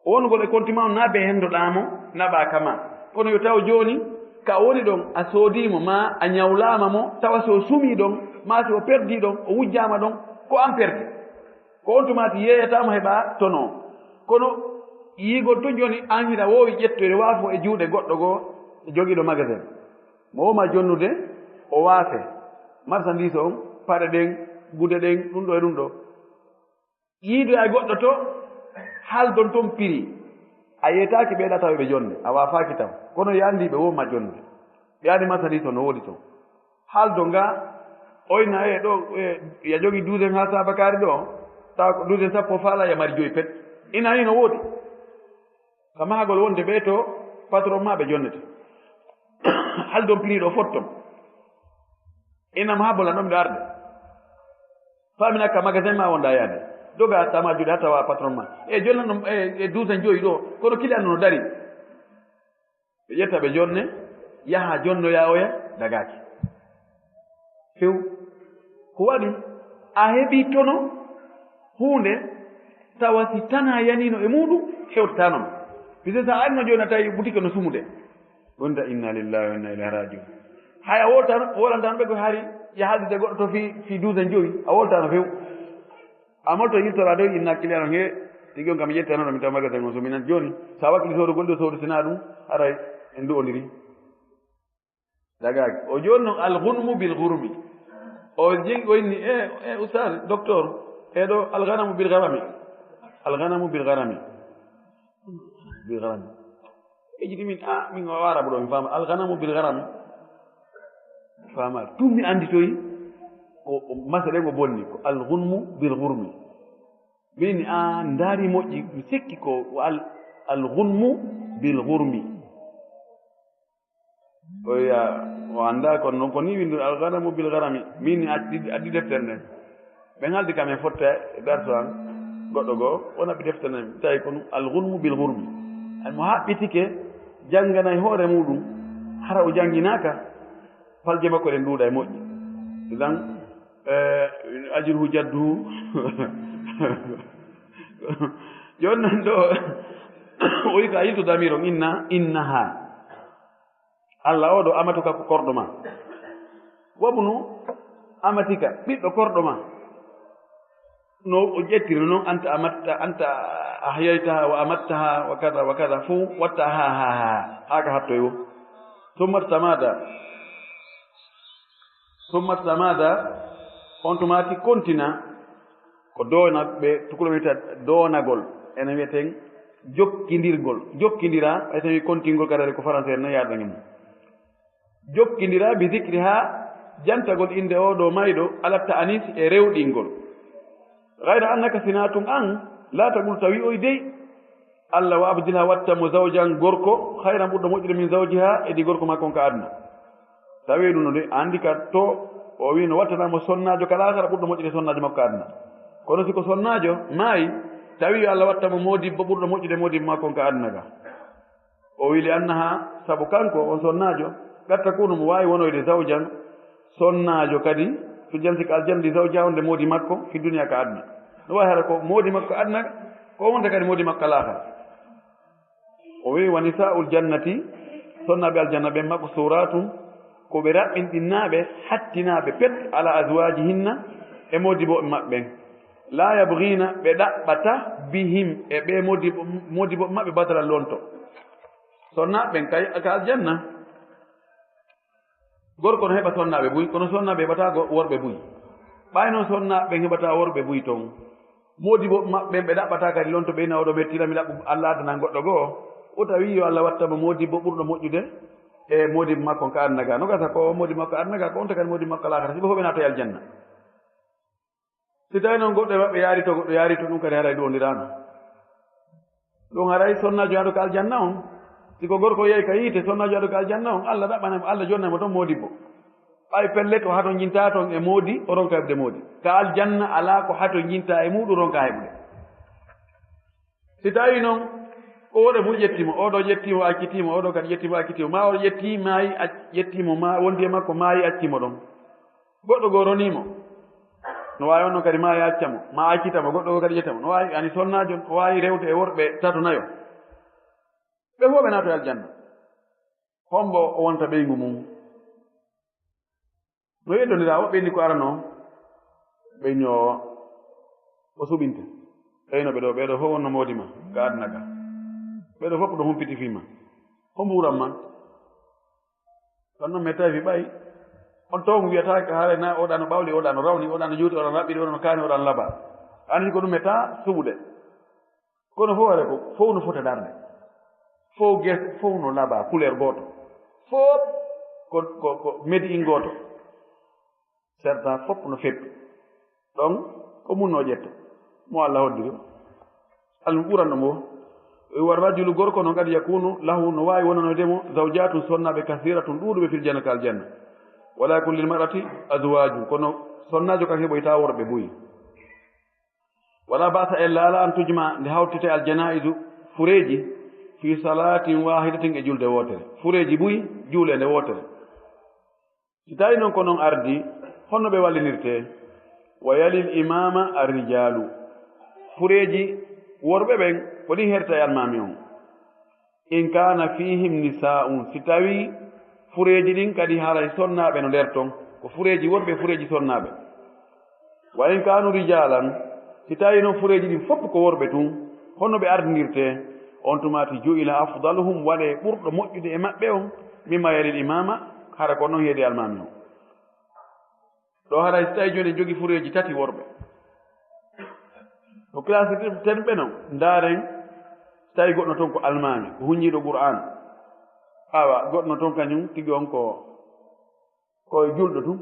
O wonugol e compte ma on na be hendoɗaa mo, naɓaa ka ma. Kono yo taw jooni ka o woni ɗon a soodii mo, ma a ñawlaama mo, tawa si o sumii ɗon, ma si o perdii ɗon, o wujjaama ɗon, ko an perdi. Ko on tumaati yeeyataama heɓa tono. Kono yiigol tun jooni an hiɗa woowi ƴettoyde waafo e juuɗe goɗɗo goo jogiiɗo magasin. Mo woma jonnude, o waafe. Marchandise on, paɗe ɗen, gude ɗen, ɗum ɗo e ɗum ɗo. Yiidoya e goɗɗo to, haaldon ton prix. A yeetaaki ɓe ɗa tawa ɓe jonde, a waafaaki taw. Kono yaandi ɓe woma jonnude. Ɓe yaani marchandise on no woodi ton. Haaldo nga, oyna e ɗo, e, ya jogi douzaine ha sabakaari ɗo, tawa ko douzaine sappo faala ya mari joyi pet. Ina hino woodi. Ka mahagol wonde ɓe to patron ma ɓe jonnete. Haaldon prix ɗo fotton. Ina mahabol an ɗon ɓe arde. Famina ka magasin ma wonda yaade. Doga tama juuɗe ha tawa patron ma. E jonna ɗum e, e douzaine joyi ɗo. Kono kili an no dari. Ɓe ƴetta ɓe jonne, yaha jonnoya oya dagaaki. Few. Ko waɗi a heɓi tono huunde tawa si tana yanino e muɗum hewtata noon. Puisque sa arino jooni a tawi boutique no sumude. Wonta inna lillahi wa inna ilayhi rajiun. Hay a woltano, wolantano ɓe ko hari ya haaldude goɗɗo to fi, fi douze joyi, a woltano few. A molto yiltoraade o inna client on he, tigi on kam yettano ɗo mi tawa magasin on so minan jooni. Sa wakkili soodugol ɗo soodu sina ɗum, haray en du'ondiri. Dagaaki. O jooni noon al gunmu bil gurmi. O jegi o inni, e, e, ustaz, docteur, e ɗo al ganamu bil garami. Al ganamu bil garami. Bil garami. Ejiti min, a, min o Arabu ɗo, mi faama. Al ganamu bil garami. Faama. Tun mi annditoyi, ko, ko masa ɗen o bonni, ko al gunmu bil gurmi. Min a ndaari moƴƴi, mi sikki ko al, al gunmu bil gurmi. O wiya, o anndaa kono noon ko ni winndu al ganamu bil garami. Min addi, addi deftere nden. Ɓe haaldi kam e fotte e darso an, goɗɗo goo, o naɓi deftere nden, tawi ko ɗum al gunmu bil gurmi. Ay mo haɓɓitike, jannganay hoore muɗum, hara o jannginaaka, falje makko ɗen ɗuuɗa e moƴƴi. Idan, eh, ajruhu jadduhu. Jooni noon ɗo, o wi ko a yiltu damir on, inna, innaha. Alla oo ɗo amatuka ko korɗo ma. Wabnu amatika, ɓiɗɗo korɗo ma. No o ƴettiri noon, anta amatta, anta ahyaytaha wa amattaha wa kada wa kada, fof watta ha, ha, ha, ha ka hattoy wo. Summa tamada. Summa tamada, on tumaati kontina. O doona ɓe, tukuloo wiyata doonagol, enen wiyeten jokkindirgol. Jokkindira, hay so tawi kontingol kadi ko français no yaada ngam. Jokkindira bi zikriha, jantagol innde oo ɗoo mayɗo, ala ta'anis e rewɗingol. Gayra annaka sinaa tun an, laa taqul tawi oy dey, Allah wa abdilha watta mo zawjan gorko, khayran ɓurɗo moƴƴude min zawjiha e di gorko makko on ka aduna. Tawi ɗum no de, anndi ka to o wi no wattana mo sonnaajo ka laakara ɓurɗo moƴƴude sonnaajo makko ka aduna. Kono si ko sonnaajo maayi, tawi yo Allah watta mo moodibbo ɓurɗo moƴƴude moodibbo makko on ka aduna ka. O wi li annaha, sabu kanko on sonnaajo, qad takunu mo waawi wonoyde zawjan, sonnaajo kadi, fi jannati ka aljanna li zawjiha wonde moodi makko, fi duniya ka aduna. No waawi hara ko moodi makko ka aduna, ko wonta kadi moodi makko ka laakara. O wi wa nisaa'ul jannati, sonnaaɓe aljanna ɓen maqsuratun, ko ɓe raɓɓinɗinnaaɓe, hattinaaɓe pet, ala azwajihinna, e moodibbo maɓɓe ɓen. La yabghina, ɓe ɗaɓɓata, bihim, e ɓe moodi-, moodibbo maɓɓe badalan lonto. Sonnaaɓe ɓen kay ka aljanna. Gorko no heɓa sonnaaɓe buy, kono sonnaaɓe heɓata go-, worɓe buy. Ɓay noon sonnaaɓe ɓen heɓata worɓe buy toon. Moodibbo maɓɓe ɓen ɓe ɗaɓɓata kadi lonto ɓe ina oɗo mettira mi ɗaɓɓu Allah addanan goɗɗo goo. O tawi yo Allah watta mo moodibbo ɓurɗo moƴƴude e moodibbo makko on ka aduna ga. No gasa ko moodibbo makko aduna ga, ko on ta kadi moodibbo makko laakara. Si ɓe fof ɓe naata e aljanna. Si tawi noon goɗɗo e maɓɓe yaari to, goɗɗo yaari to, ɗum kadi haray ɗuwondiraano. Ɗum haray sonnaajo yaado ka aljanna on. Si ko gorko yehi ka yiite, sonnaajo yaado ka aljanna on, Allah ɗaɓɓanay mo, Allah jonnay mo toon moodibbo. Ɓay pellet o hato njinta toon e moodi, o ronka heɓde moodi. Ka aljanna alaa ko hato njinta e muuɗum ronka heɓde. Si tawi noon, ko worɓe mum ƴetti mo, oɗo ƴetti mo, acciti mo, oɗo kadi ƴetti mo, acciti mo, ma o ƴetti, maayi, ac-, ƴetti mo, ma wondi e makko, maayi, acci mo ɗon. Goɗɗo goo ronii mo. No waawi on noon kadi maayi acca mo, ma accita mo, goɗɗo goo kadi ƴetta mo. No waawi, ani sonnaajo, o waawi rewde e worɓe tato nayo. Ɓe fof ɓe naatoy aljanna. Hombo o wonta ɓeyngu mum? No yeddondiraa o ɓeyni ko arano, ɓeyni o, o suɓinte. Ɓeyno ɓe ɗo, ɓee ɗo fof wonno moodi ma, ga aduna ga. Ɓee ɗo fof ɗo humpiti fii ma. Hombo wuran ma? Kono noon mi tawi ɓay on toon wiyata ka haala na oɗa no ɓawli, oɗa no rawni, oɗa no juuti, oɗa no raɓɓiɗi, oɗa no kaani, oɗa no laba. Ani ko ɗum meta suɓude. Kono fof haɗa ko, fof no fota darnde. Fof ges, fof no laba, couleur gooto. Fof ko, ko, ko made in gooto. Serta fof no feppi. Ɗon ko mun no ƴetta. Mo Allah hoddiri o. Almu ɓuranɗo mo. Wa rajulu gorko noon kadi yakunu lahu no waawi wonanoyde mo zawjatun sonnaaɓe kasiratun ɗuuɗuɓe fil janna ka aljanna. Wala yakun lil mar'ati azwaju. Kono sonnaajo kan heɓoyta worɓe buy. Wala ba'sa ella ala an tujma nde hawtete aljanaizu fureeji fi salatin wahidatin e julde wootere. Fureeji buy juuleende wootere. Si tawi noon ko noon ardi, honno ɓe wallinirtee? Wa yalil imama arrijalu. Fureeji worɓe ɓen ko ɗin herta e almaami on. In kana fihim nisa'un, si tawi fureeji ɗin kadi haray sonnaaɓe no nder ton, ko fureeji worɓe, fureeji sonnaaɓe. Wa in kanu rijalan, si tawi noon fureeji ɗin fof ko worɓe tun, honno ɓe ardinirtee? On tumati ju'ila afdaluhum, waɗe ɓurɗo moƴƴude e maɓɓe on, mimma yalil imama, hara ko noon heedi almaami on. Ɗo haray si tawi jooni en jogi fureeji tati worɓe. Ko classe ten ɓe non, ndaaren si tawi goɗɗo toon ko almaami, ko hunjiiɗo Qur'aan. Awa, goɗɗo toon kañum tigi on ko, ko julɗo tun,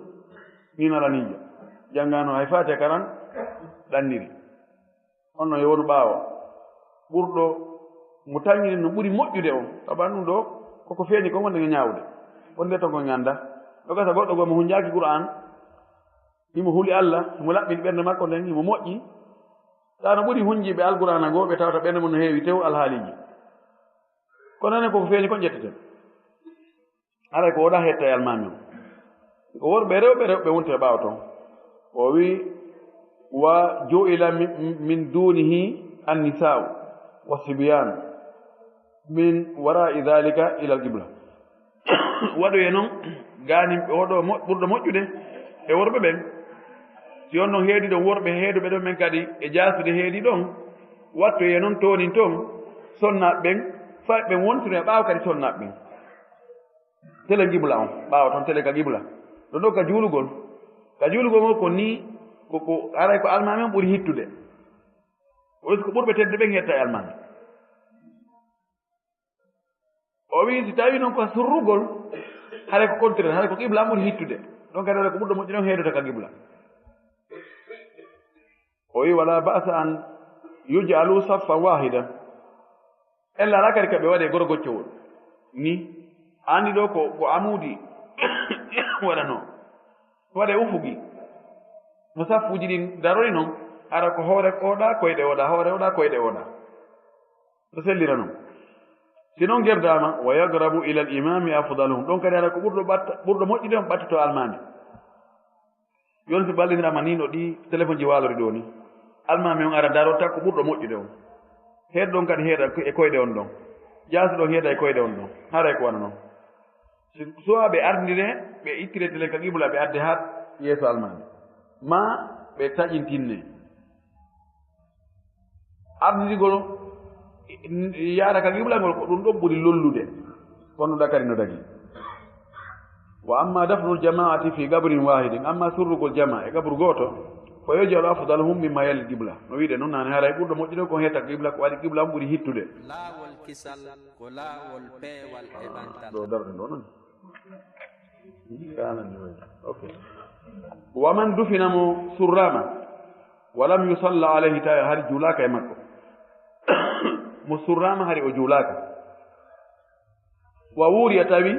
miin alaniijo. Janngaano hay faate karan, ɗanniri. On no yo wonu ɓaawo. Ɓurɗo mo tanngini no ɓuri moƴƴude on. Sabu an ɗum ɗo, koko feeñi kon wonde nge ñaawde. Wonde to ngon annda. No gasa goɗɗo goo mo hunjaaki Qur'aan. Himo huli Allah, himo laɓɓini ɓernde makko nden, himo moƴƴi. Taa no ɓuri hunjiiɓe Alqur'aana ngoo, ɓe tawata ɓernde mum no heewi tew alhaaliiji. Kono enen koko feeñi kon ƴetteten. Haray ko oɗa hetta e almaami on. Ko worɓe rewɓe, rewɓe wonti e ɓaawo ton. O wi, wa ju'ila min, min dunihi annisa'u wa sibyan min wara'i dhalika ila al-qibla. Waɗoye noon, gaanin ɓe oɗo mo-, ɓurɗo moƴƴude e worɓe ɓen. Si on noon heedi ɗon worɓe heeduɓe ɗon ɓen kadi e jaasude heedi ɗon, wattoye noon toonin toon, sonnaaɓe ɓen, fay ɓen wontino e ɓaawo kadi sonnaaɓe ɓen. Telen qibla on, ɓaawo toon telen ka qibla. Ɗo ɗo ka juulugol. Ka juulugol ngol ko nii Ko, ko, haray ko almaami on ɓuri hittude. O wi'i ko ɓurɓe teddude ɓen heedata e almaami. O wi'i si tawi non ko surrugol, haray ko contraire, haray ko qibla ɓuri hittude. Ɗon kadi haray ko ɓurɗo moƴƴude on heedata ka qibla. O wi'i, "Wala ba'sa an yuj'alu saffan wahida." Ella alaa kadi ka ɓe waɗe goro goccowol. Ni, anndi ɗo ko, ko amuudi waɗanoo. Waɗe ufugi. No saffuuji ɗin darori non, hara ko hoore oɗa, koyɗe oɗa, hoore oɗa, koyɗe oɗa. No sellira non. Si non gerdaama, "Wa yaqrabu ila al-imami afdaluhum." Ɗon kadi hara ko ɓurɗo ɓatta-, ɓurɗo moƴƴude on ɓattitoo almaami. Yon si ballindiraama ni no ɗi téléphone ji waalori ɗo ni. Almaami on ara darota ko ɓurɗo moƴƴude on. Heed ɗon kadi heeda e koyɗe on ɗon. Jaasi ɗon heeda e koyɗe on ɗon. Haray ko wano non. Si, soit ɓe ardire, ɓe ittire telen ka qibla, ɓe adde haa yeeso almaami. Ma ɓe taƴintinne. Ardidigol yaada ka qibla ngol ko ɗum ɗon ɓuri lollude. Kono ɗa kadi no dagi. Wa amma dafnul jama'ati fi qabrin wahidin, amma surrugol jama e qabru gooto, fa yuj'alu afdaluhum mimma yali qibla. No wiide noon naane, haray ɓurɗo moƴƴude ko heeta qibla, ko waɗi qibla on ɓuri hittude. Laawol kisal ko laawol peewal e ɓantal. Ɗo darɗen ɗo noon. Kanan ni wayi. Ok. Wa man dufina mo surrama, wa lam yusalla alayhi, tawi hari juulaaka e makko. Mo surrama hari o juulaaka. Wa wuriya tawi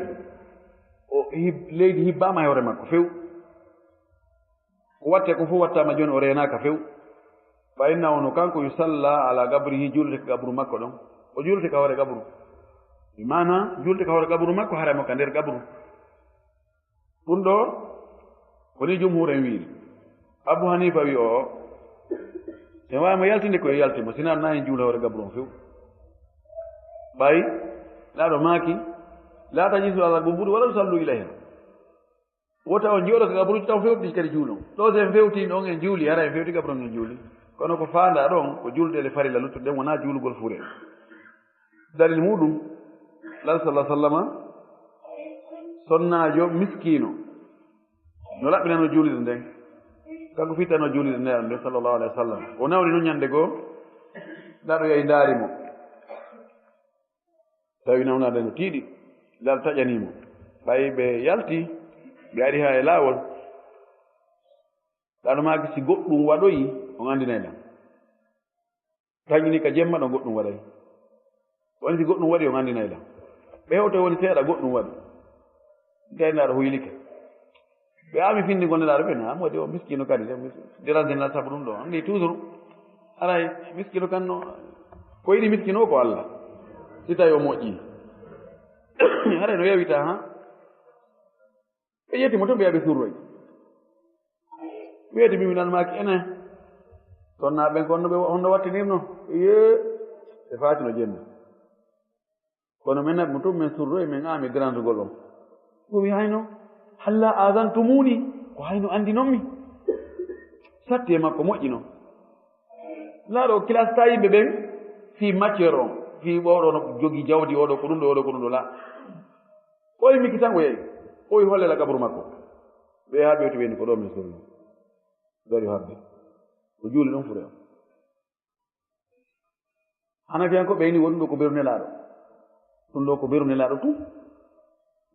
o hib-, leydi hibbaama e hoore makko few. Ko watte ko fof wattaama jooni o reenaaka few. Fa innahu no kanko yusalla ala qabrihi juulete ka qabru makko ɗon. O juulete ka hoore qabru. Bi maana juulete ka hoore qabru makko haray mo ka nder qabru. Ɗum ɗo ko ni jumhuur en wiiri. Abu Hanifa wi o, en waawi mo yaltinde ko e yalti mo, sinaa na en juula hoore qabru on few. Ɓay, laaɗo maaki, la tajlisu ala quburi wala tusallu ilayha. Wota on jooɗo ko gaburuuji taw fewti kadi juulon. Ɗo so en fewti on en juuli, hara en fewti gaburuuji en juuli. Kono ko faandaa ɗon ko juulde le farilla luttude ɗen wonaa juulugol fure. Dalil muɗum, Laal sallallahu alaihi wasallama sonnaajo miskiino no laɓɓinano juulirde nden. Kanko fittano juulirde nden sallallahu alaihi wasallam. O nawni nun ñande goo, laaɗo yahi ndaari mo. Tawi nawnaade no tiiɗi, Laal taƴanii mo. Ɓay ɓe yalti, ɓe ari haa e laawol. Laal maaki si goɗɗum waɗoyi, on anndinay lan. Taƴini ka jemma ɗon goɗɗum waɗay. Woni si goɗɗum waɗi, on anndinay lan. Ɓe hewte woni seeɗa goɗɗum waɗi. Gaynaaɗo huylike. Ɓe ami findi gonɗe laaɗo ɓe, na, mo de o miskino kadi, de mis-, derande na sabu ɗum ɗo. Anndi toujours, haray miskino kan no, ko yiɗi miskino ko Allah. Si tawi o moƴƴi. Haray no yawita, ha? Ɓe ƴetti mo to ɓe yaɓe surroy. Weeti mi minan maaki ene. Sonnaaɓe ɓen ko honno ɓe, honno wattinirno? Yee, ɓe faatino jenne. Kono min naɓi mo tun, min surroyi, min aami derandugol on. O wi, "Hayno, halla aadantumuni, ko hayno anndinonmi." Satti e makko moƴƴino. Laaɗo kilasta yimɓe ɓen fii matière on, fii oɗo no jogii jawdi, oɗo ko ɗum ɗo, oɗo ko ɗum ɗo, la. Ɓooyi Miki tan o yehi, o wi, "Holle la gaburu makko." Ɓe haa ɓe weti ɓe ni, "Ko ɗo min surroyi." Gari harde. O juuli ɗum fure on. Hanafiyankooɓe ini woni ɗum ɗo ko beru Nelaaɗo. Ɗum ɗo ko beru Nelaaɗo tun.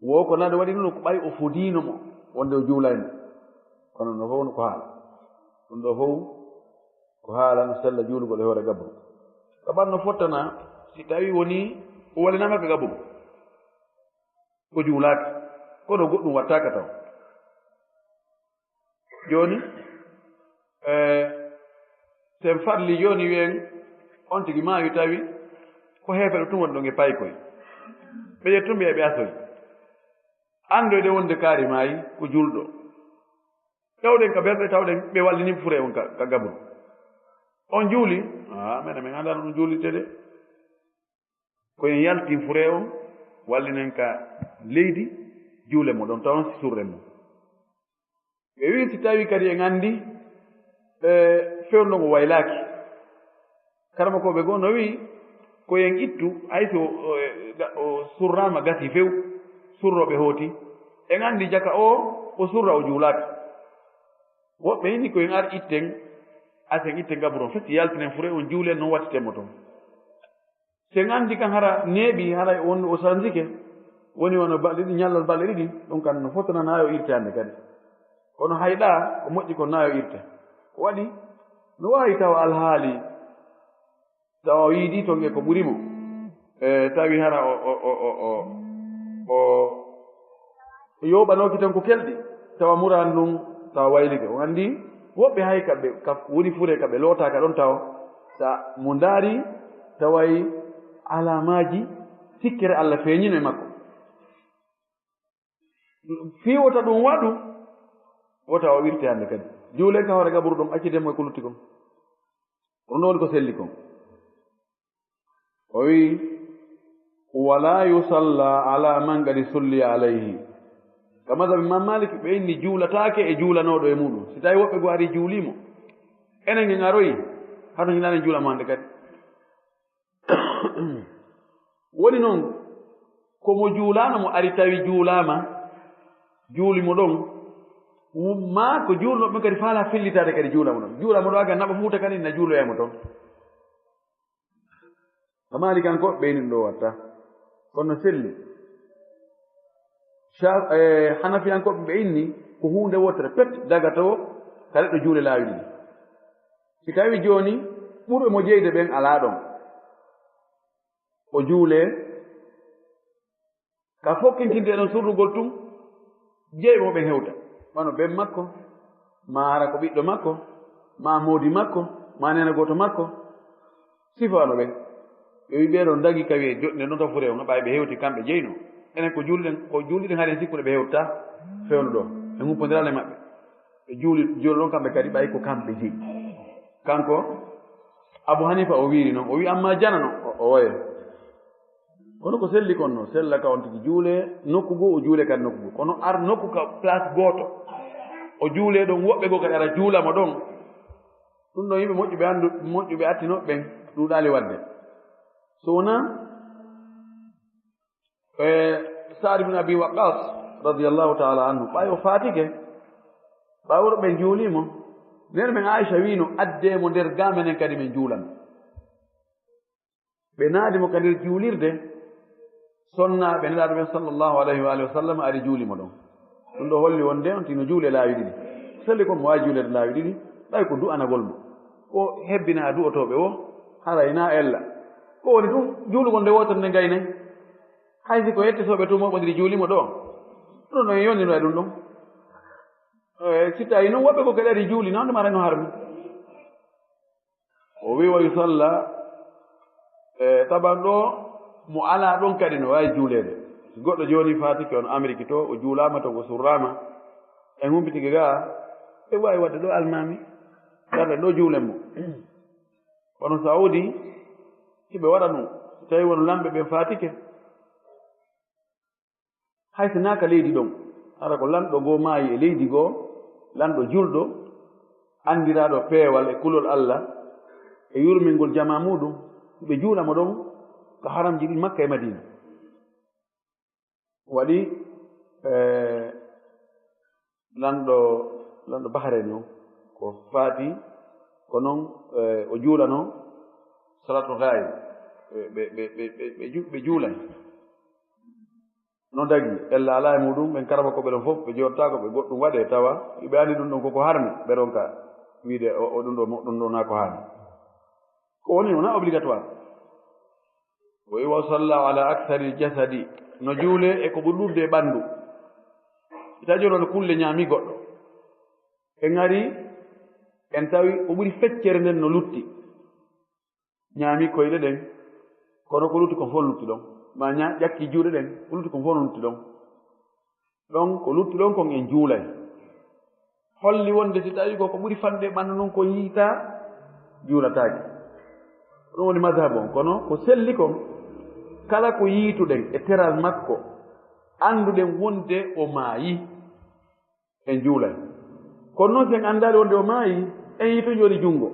Wo ko Nelaaɗo waɗi ɗum ɗo ko ɓay o fodiino mo wonde o juulay mo. Kono no fof no ko haala. Ɗum ɗo fof ko haala no sella juulugol e hoore gabru. Ka ɓanno fottana si tawi woni o walinaama ka gabru. O juulaaka. Kono goɗɗum wattaaka taw. Jooni, eh, sen farli jooni wiyen on tigi maayi tawi ko heefeɓe tun woni ɗon e paykoy. Ɓe ƴetti tun ɓe, ɓe asoy. Anndoyde wonde kaari maayi ko julɗo. Tawɗen ka ɓerɗe, tawɗen ɓe wallini fure on ka, ka gabru. On juuli? Ah, mene, min anndaa no ɗum juulirte de. Ko en yaltin fure on, wallinen ka leydi, juule mo ɗon, tawon si surren mo. Ɓe wi'i si tawi kadi en anndi, eh, fewndo ngo waylaaki. Karamokooɓe goo no wi'i, ko en ittu, hay so, o, eh, ga-, o surraama gasi few, surrooɓe hooti. En anndi jaka o, o surra o juulaaka. Woɓɓe hini ko en ar itten, asen itten gaburo on festi yaltinen fure on juulen non wattiten mo ton. Sen anndi kan hara neeɓi, hara on o sanzike, woni wano balɗe ɗiɗi, ñallal balɗe ɗiɗi, ɗum kan no fotananaayo irte hannde kadi. Kono hayɗa ko moƴƴi ko naayo irte. Ko waɗi no waawi tawa alhaali tawa o yiidi toon e ko ɓuri mo, e tawi hara o, o, o, o, o, o, o yooɓanooki tan ko kelɗi, tawa muraani ɗum, tawa waylike. On anndi woɓɓe hay ka ɓe, ka woni fure ka ɓe lootaaka ɗon tawa, sa mo ndaari, taway alaamaaji sikkere Allah feeñino e makko. Fii wota ɗum waɗu, wota o wirte hannde kadi. Juulen ka hoore gaburu ɗum, acciden mo e ko lutti kon. Ko ɗum ɗon woni ko selli kon. O wi'i, "Wala yusalla ala man qad sulliya alayhi." Ka mazhabi Imam Malik, ɓe inni juulataake e juulanooɗo e muɗum. Si tawi woɓɓe goo ari juulii mo, enen en aroyi, hano hinaa en juula mo hannde kadi. Woni noon, ko mo juulaano mo ari tawi juulaama, juuli mo ɗon, maa ko juulnooɓe ɓen kadi faalaa fellitaade kadi juula mo ɗon. Juula mo ɗon, aga naɓa fuuta kadi na juuloya mo toon. Ka Maalikankoɓe ɓe inni ɗum ɗo watta. Kono selli. Sha-, eh, Hanafiyankooɓe ɓe inni ko huunde wootere pet daga to ka neɗɗo juule laawi ɗiɗi. Si tawi jooni ɓurɓe mo jeyde ɓen alaa ɗon. O juulee, ka fokkintinde e ɗon surrugol tun, jeyɓe mo ɓen hewta. Wano ben makko, maa hara ko ɓiɗɗo makko, maa moodi makko, maa neena gooto makko. Sifano ɓen. Ɓe wi ɓee ɗon dagi ka wi'e joɗnde noon to fure on, ɓay ɓe hewti kamɓe jeyno. Enen ko juuliɗen, ko juuliɗen haren sikkude ɓe hewta fewndo ɗo. Ɓe ngumpondiral e maɓɓe. Ɓe juuli, juulo ɗon kamɓe kadi ɓay ko kamɓe jeyi. Kanko Abu Hanifa o wiiri noon, o wi amma janano, o, o woye. Kono ko selli kon no, sella ka on tigi juule nokku goo, o juule kadi nokku goo. Kono ar nokku ka place gooto. O juule ɗon, woɓɓe goo kadi ara juula mo ɗon. Ɗum ɗon yimɓe moƴƴuɓe anndu, moƴƴuɓe attinooɓe ɓen ɗuuɗaali waɗde. So wonaa, e, Sa'd ibn Abi Waqqas radiyallahu ta'ala anhu, ɓay o faatike, ɓay worɓe ɓen juulii mo, neene men Aisha wiino, "Addee mo nder gaa menen kadi men juulan." Ɓe naadi mo ka nder juulirde, sonnaaɓe Nelaaɗo ɓen sallallahu alayhi wa alihi wa sallam ari juuli mo ɗon. Ɗum ɗo holli wonde on tino juule laawi ɗiɗi. Selli kon mo waawi juuleede laawi ɗiɗi, ɓay ko du'anagol mo. Ko hebbina du'otooɓe o, haray na ella. Ko woni ɗum, juulugol nde wootere nde gaynay. Hay si ko yettisooɓe tun moɓondiri juuli mo ɗo. Ɗum ɗon e yondino e ɗum ɗon. Eh, si tawi noon woɓɓe ko kadi ari juuli, noon ɗum aray no harmi. O wi, "Wa yusalla," e taban ɗo mo alaa ɗon kadi no waawi juuleede. Si goɗɗo jooni faatike on Ameriki to, o juulaama to, o surraama, en humpitike gaa, ɓe waawi waɗde ɗo almaami, garɗen ɗo juulen mo. Kono Saudi, hiɓe waɗa ɗum, so tawi won lamɓe ɓen faatike, hay so naaka leydi ɗon, hara ko lanɗo goo maayi e leydi goo, lanɗo julɗo, anndiraaɗo peewal e kulol Allah e yurmingol jamaa muuɗum, ɓe juula mo ɗon ka haramji ɗi Makka e Madiina. Waɗi, eh, lanɗo, lanɗo Bahrain on, ko faati, ko noon, eh, o juulano salaatul ghaayib. Ɓe, ɓe, ɓe, ɓe, ɓe, ɓe ju-, ɓe juulay. No dagi, ella alaa e muuɗum, ɓen karama ko ɓe ɗon fof, ɓe jooɗtaako, ɓe goɗɗum waɗee, tawa ɓe anndi ɗum ɗon koko harmi, ɓe ronka wiide o, o ɗum ɗo, mo-, ɗum ɗo naa ko haani. Ko woni, wonaa obligatoire. O wi, "Wa salla ala akthari jasadi," no juulee e ko ɓuri ɗuuɗde e ɓanndu. Ita jooni on kulle ñaami goɗɗo. En ari, en tawi o ɓuri feccere nden no lutti. Ñaami koyɗe ɗen, kono ko lutti kon fof lutti ɗon. Ma ña-, ƴakki juuɗe ɗen, ko lutti kon fof lutti ɗon. Ɗon ko lutti ɗon kon en juulay. Holli wonde si tawi ko, ko ɓuri fanɗe ɓanndu ndun ko yiita, juulataake. Ɗum woni mazhab on. Kono ko selli kon, kala ko yiituɗen e teral makko, annduɗen wonde o maayi, en juulay. Kono noon, si en anndaali wonde o maayi, en yiitu jooni junngo.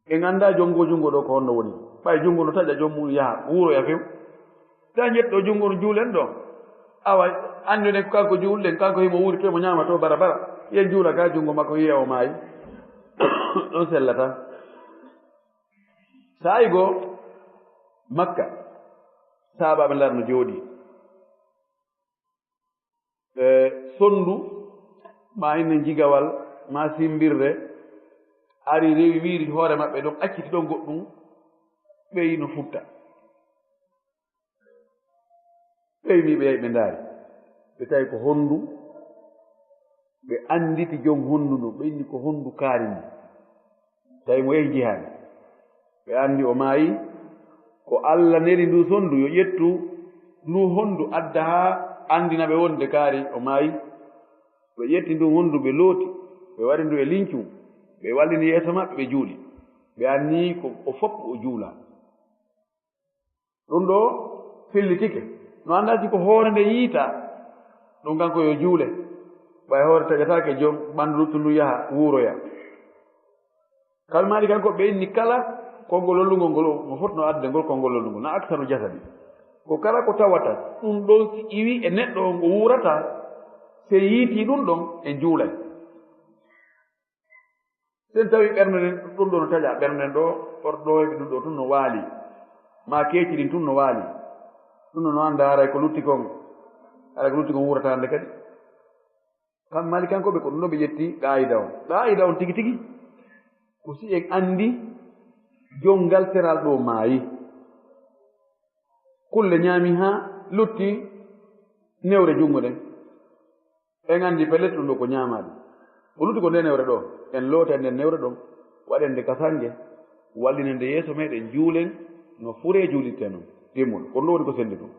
En anndaa jonngo junngo ɗo ko honno woni. Ɓay junngo no taƴa joom mum yaha, wuuroya few. Tawi njetto junngo no juulen ɗo. Awa, annduɗen ko kanko juulɗen, kanko himo wuuri to, mo ñaama to bara bara. Yen juula ka junngo makko, yiya o maayi. Ɗon sellata. Saa'i go Makka, saabaaɓe ndar no jooɗi. E sondu, ma inne jigawal, ma simbirre, ari rewi wiiri hoore maɓɓe ɗon, acciti ɗon goɗɗum, ɓeyi no futta. Ɓe wi ɓe yahi ɓe ndaari. Ɓe tawi ko hondu. Ɓe annditi jom hondu ndu. Ɓe inni ko hondu kaari ndi. Tawi mo yahi jihaadi. Ɓe anndi o maayi. Ko Allah neli ndu sondu yo ƴettu ndu hondu adda haa anndina ɓe wonde kaari o maayi. Ɓe ƴetti ndu hondu ɓe looti. Ɓe waɗi ndu e lincum. Ɓe wallini yeeso maɓɓe ɓe juuli. Ɓe anni ko o fof o juula. Ɗum ɗo fillitike. No anndaa si ko hoore nde yiita. Ɗum kanko yo juule. Ɓay hoore taƴataake jom ɓanndu luttu ndu yaha wuuroya. Kal maali kanko ɓe inni kala konngol lollungol ngol, mo fotno adde ngol konngol lollungol. Na aksaru jasadi. Ko kala ko tawata ɗum ɗon si iwi e neɗɗo on o wuurata, se yiiti ɗum ɗon e juulay. Sen tawi ɓernde nden ɗum ɗo no taƴa, ɓernde nden ɗo, ɗo, ɗo, ɗum ɗo tun no waali. Ma keeci ɗin tun no waali. Ɗum no, no annda haray ko lutti kon. Haray ko lutti kon wuurata hannde kadi. Kam maali kanko ɓe ko ɗum ɗo ɓe ƴetti qaayida on. Qaayida on tigi tigi. Ko si en anndi jonngal teral ɗo maayi. Kulle ñaami haa lutti newre junngo nden. En anndi pellet ɗum ɗo ko ñaamaaɗum. Ko lutti ko nde newre ɗo. En loota nden newre ɗon. Waɗen nde kasange. Wallinen nde yeeso meɗen juulen no furee juulitte non. Timmuɗo. Ko ɗum ɗo woni ko sendi ɗum.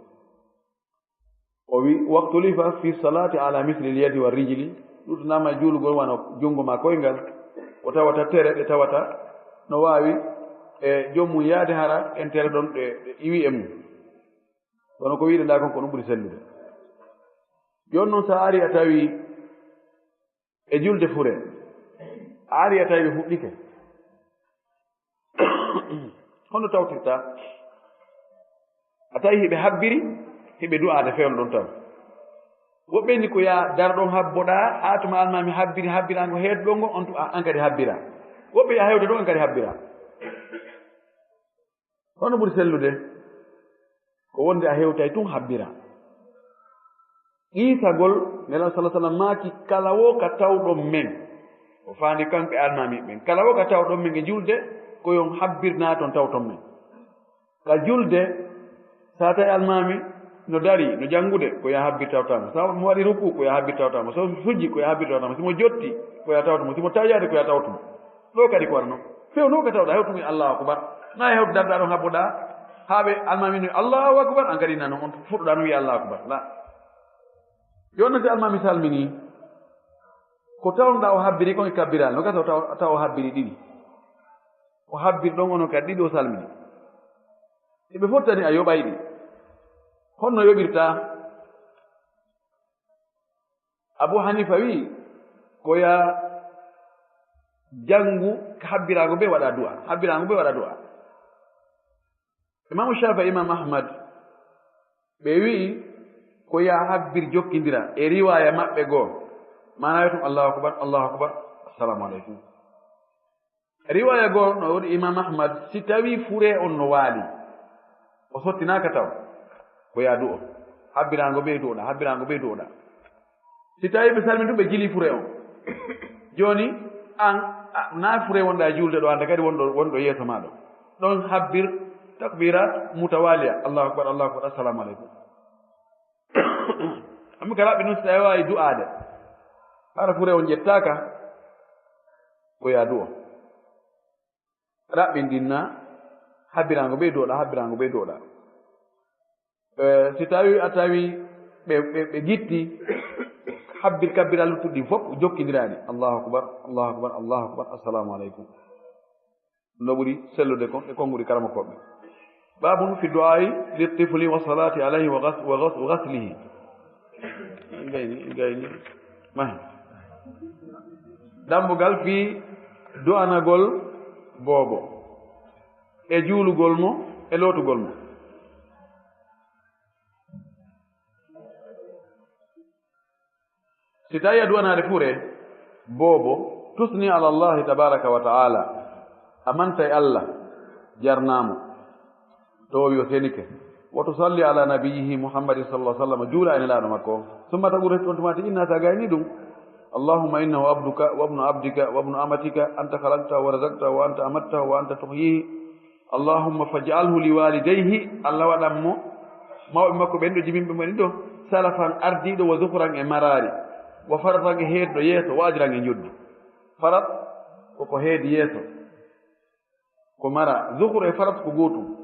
O wi, "Waktulifa fi salati ala misli lyadi wa rijli." Ɗuɗɗunama juulugol wano junngo ma koyngal. Ko tawata tere ɗe tawata no waawi e joom mum yaade hara en tere ɗon ɗe, ɗe iwi e mum. Kono ko wiide nda kon ko ɗum ɓuri sellude. Jooni noon sa ari a tawi e julde fure, a ari a tawi ɓe fuɗɗike. Hono tawtirta? A tawi hiɓe habbiri, hiɓe du'aade fewndo ɗon taw. Woɓɓe ni ko ya dar ɗon habboɗa, haa tuma almami habbiri, habbira ngo heedɗo ngo, on tu-, an kadi habbira. Woɓɓe ya hewde ɗon, an kadi habbira. Hono ɓuri sellude? Ko wonde a hewtay tun habbira. Qiisagol, Nelaaɗo sallallaahu alayhi wa sallam maaki, "Kala wo ka tawɗon men," o faandi kanko e almaami ɓen, "Kala wo ka tawɗon men e julde, ko yon habbir naaton tawton men." Ka julde, sa tawi almaami no dari, no janngude, ko ya habbir tawtaa mo. Sa mo waɗi ruku, ko ya habbir tawtaa mo. So sujji, ko ya habbir tawtaa mo. Si mo jotti, ko ya tawta mo. Si mo tawiyaade, ko ya tawta mo. Ɗo kadi ko wara noon. Few no ka tawɗa, hewtumi Allahu akbar. Na e hewtu darɗa ɗon habboɗa. Haa ɓe almaami no Allahu akbar, an kadi nano on fuɗɗoɗa no wiya Allahu akbar. La. Yo nasi almaami salmini. Ko tawnoɗa o habbiri kon e kabbiraali. No ka taw, taw, taw o habbiri ɗiɗi. O habbiri ɗon ono ka ɗiɗi o salmini. Eɓe fottani a yoɓayɗi. Honno yoɓirta? Abu Hanifa wi, ko ya janngu habbiraango be waɗa du'a. Habbiraango be waɗa du'a. Imaamu Shafi'i, Imam Ahmad, ɓe wi, ko ya habbir jokkindira. E riwaya maɓɓe goo. Maana yo tun, "Allahu akbar, Allahu akbar, assalamu alaikum." Riwaya goo no waɗi Imam Ahmad, si tawi fure on no waali, o sottinaaka taw, ko ya du'o. Habbiraango be du'oɗa, habbiraango be du'oɗa. Si tawi ɓe salmi ɗum, ɓe jili fure on. Jooni, an, a, na fure wonɗa e julde ɗo, hannde kadi wonɗo, wonɗo yeeso ma ɗo. Ɗon habbir takbirat mutawaliya. Allahu akbar, Allahu akbar, assalamu alaikum. Amma ka raɓɓi noon, si tawi a waawi du'aade, hara fure on ƴettaaka, ko ya du'o. Raɓɓinɗin na, habbiraango be du'oɗa, habbiraango be du'oɗa. Eh, si tawi a tawi ɓe, ɓe, ɓe gitti, habbir kabbira luttuɗi ɗin fof, jokkindiraani. Allahu akbar, Allahu akbar, Allahu akbar, assalamu alaikum. No ɓuri sellude kon e konguɗi karamokooɓe. Babun fi du'a'i li tifli wa salati alayhi wa ghas-, wa ghas-, wa ghaslihi. Gayni, gayni. Mahi. Dambugal fi du'anagol boobo. E juulugol mo, e lootugol mo. Si tawi a du'anaade fure, Boobo, tusni ala Allahi tabaraka wa ta'ala, a manta e Allah, jarnaamo, to o wi o senike. Wa tusalli ala nabiyyihi Muhammadin sallallahu alaihi wasallam, juula e nelaaɗo makko on. Summa taqulu, on tuma ti inna ta gayni ɗum. Allahumma innahu abduka wa ibnu abdika wa ibnu amatika, anta khalaqtahu wa razaqtahu wa anta amattahu wa anta tuhyihi. Allahumma faj'alhu li walidayhi, Allah waɗan mo mawɓe makko ɓen ɗo jibinɓe mo ɗin ɗo, salafan ardiiɗo, wa zukhran e maraari, wa faratan e heeduɗo yeeso, wa ajran e njoddi. Farat ko ko heedi yeeso, ko mara, zukhur e farat ko gootum,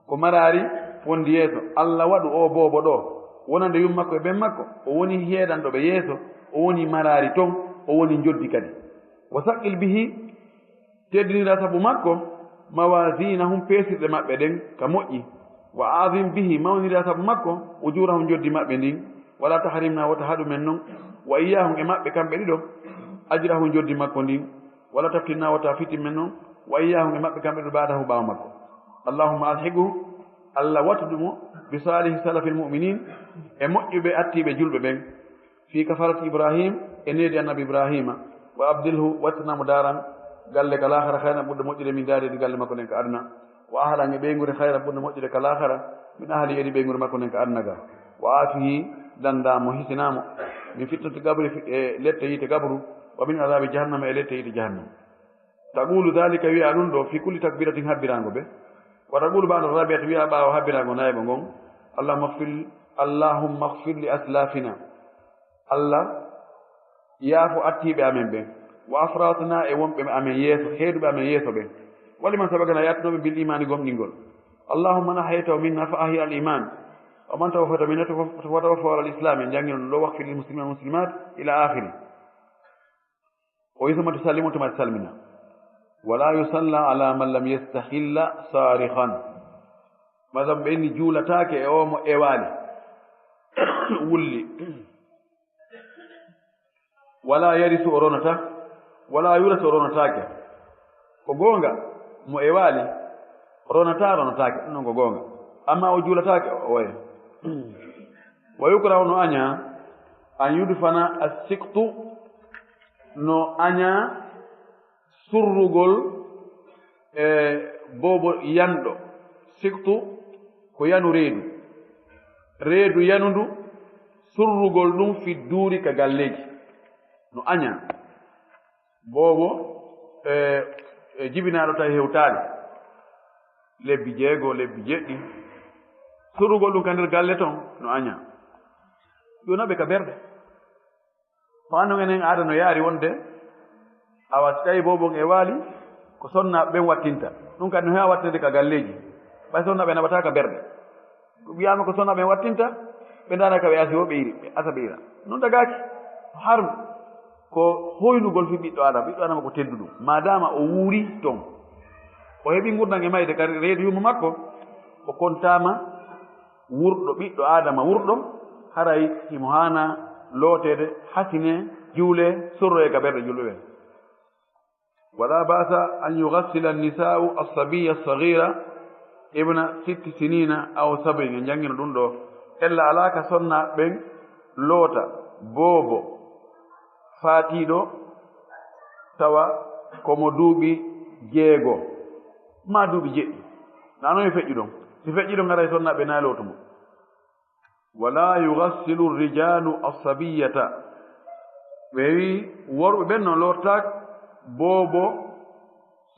ko maraari wondi yeeso. Allah waɗu o boobo ɗo wonande yum makko e ɓen makko, o woni heedanɗo ɓe yeeso, o woni maraari ton, o woni njoddi kadi. Wa saqqil bihi, teddinira sabu makko mawazinahum, peesirɗe maɓɓe ɗen ka moƴƴi. Wa azim bihi, mawnira sabu makko ujurahum, njoddi maɓɓe ndin. Wala tahrimna, wota haɗu men non, wa iyyahum, e maɓɓe kamɓe ɗiɗo, ajrahum, njoddi makko ndin. Wala taftinna, wota fitin men non, wa iyyahum, e maɓɓe kamɓe ɗiɗo, ba'dahu, ɓaawo makko. Allahumma alhiqhu, Allah watudu mo, bi salihi salafil mu'minin, e moƴƴuɓe attiiɓe julɓe ɓen. Fi kafarat Ibrahim, e needi annabi Ibrahima, wa abdilhu, wattinamo daaran galle ka laahara, khayran, ɓurɗo moƴƴude, min daari, ɗi galle makko ɗen ka aduna, wa ahlan, e ɓeynguure, khayran, ɓurɗo moƴƴude ka laahara, min ahli, e ɗi ɓeynguure makko ɗen ka aduna ga, wa afihi, dandamo, hisinamo, min fitnati qabri, fi-, e lette yiite qabru, wa min azabi jahannama, e lette yiite jahannama. Taqulu dhalika, wi'a ɗum ɗo, fi kulli takbiratin, habbirango ɓe. Wa taqulu ba'da rabi'ati, wi'a ɓaawo habbirango naygo ngon, Allahumma ighfir, Allahumma ighfir li aslafina. Allah, yaafo attiiɓe amen ɓen, wa afratina, e wonɓe amen yeeso, heeduɓe amen yeeso ɓen, wa liman sabaqana, e attinooɓe, bil imani, gomɗingol. Allahumma man ahyaytahu minna fa ahyi al iman, wa man tawaffaytahu minna fa tawaffahu ala al islam, en jangino ɗum ɗo, waghfir lil muslimina wal muslimat, ila akhiri. O wi summa tusallimu, tuma salmina. Wala yusalla ala man lam yastahilla sarikhan. Madam ɓe inni juulataake e o mo ewaali, wulli. Wala yarisu, o ronata. Wala yurasu, o ronataake. Ko goonga, mo ewaali, ronata, ronataake, ɗum ɗon ko goonga. Amma o juulataake, o waye. Wa yukrahu, no añaa, an yudfana as-siqtu, no añaa surrugol e boobo yanɗo. Siqtu ko yanu reedu. Reedu yanundu, surrugol ɗum fi duuri ka galleeji. No añaa. Boobo, e, e jibinaaɗo tawi hewtaali. Lebbi jeego, lebbi jeɗɗi. Surrugol ɗum ka nder galle ton, no añaa. Yo naɓe ka berɗe. Ko annon enen aada no yaari wonde, awa si tawi boobon e waali, ko sonnaaɓe ɓen wattinta. Ɗum kadi no heewa wattinde ka galleeji. Ɓay sonnaaɓe naɓataa ka berɗe. Ko wiyaama ko sonnaaɓe ɓen wattinta, ɓe ndaara ka ɓe asi wo ɓe iri, ɓe asa ɓe ira. Ɗum ɗagaaki. Harum ko hoynugol fi ɓiɗɗo Adama. Ɓiɗɗo Adama ko tedduɗum. Maadaama o wuuri ton, o heɓi ngurndan e mayde ka reedu yumma makko, o kontaama wurɗo, ɓiɗɗo Aadama wurɗo, haray himo haana looteede, hasine, juule, sorroye ka ɓerɗe julɓe ɓen. Wala ba'sa an yughassila an-nisa'u as-sabiyya as-saghira ibna sitti sinina aw sab'in, en janngino ɗum ɗo. Ella alaa ka sonnaaɓe ɓen loota boobo faatiiɗo tawa ko mo duuɓi jeego, maa duuɓi jeɗɗi. Na no e feƴƴu ɗon. Si feƴƴi ɗon, haray sonnaaɓe na lootu mo. Wala yughassilu rijalu as-sabiyata. Ɓe wi worɓe ɓen no lortaak boobo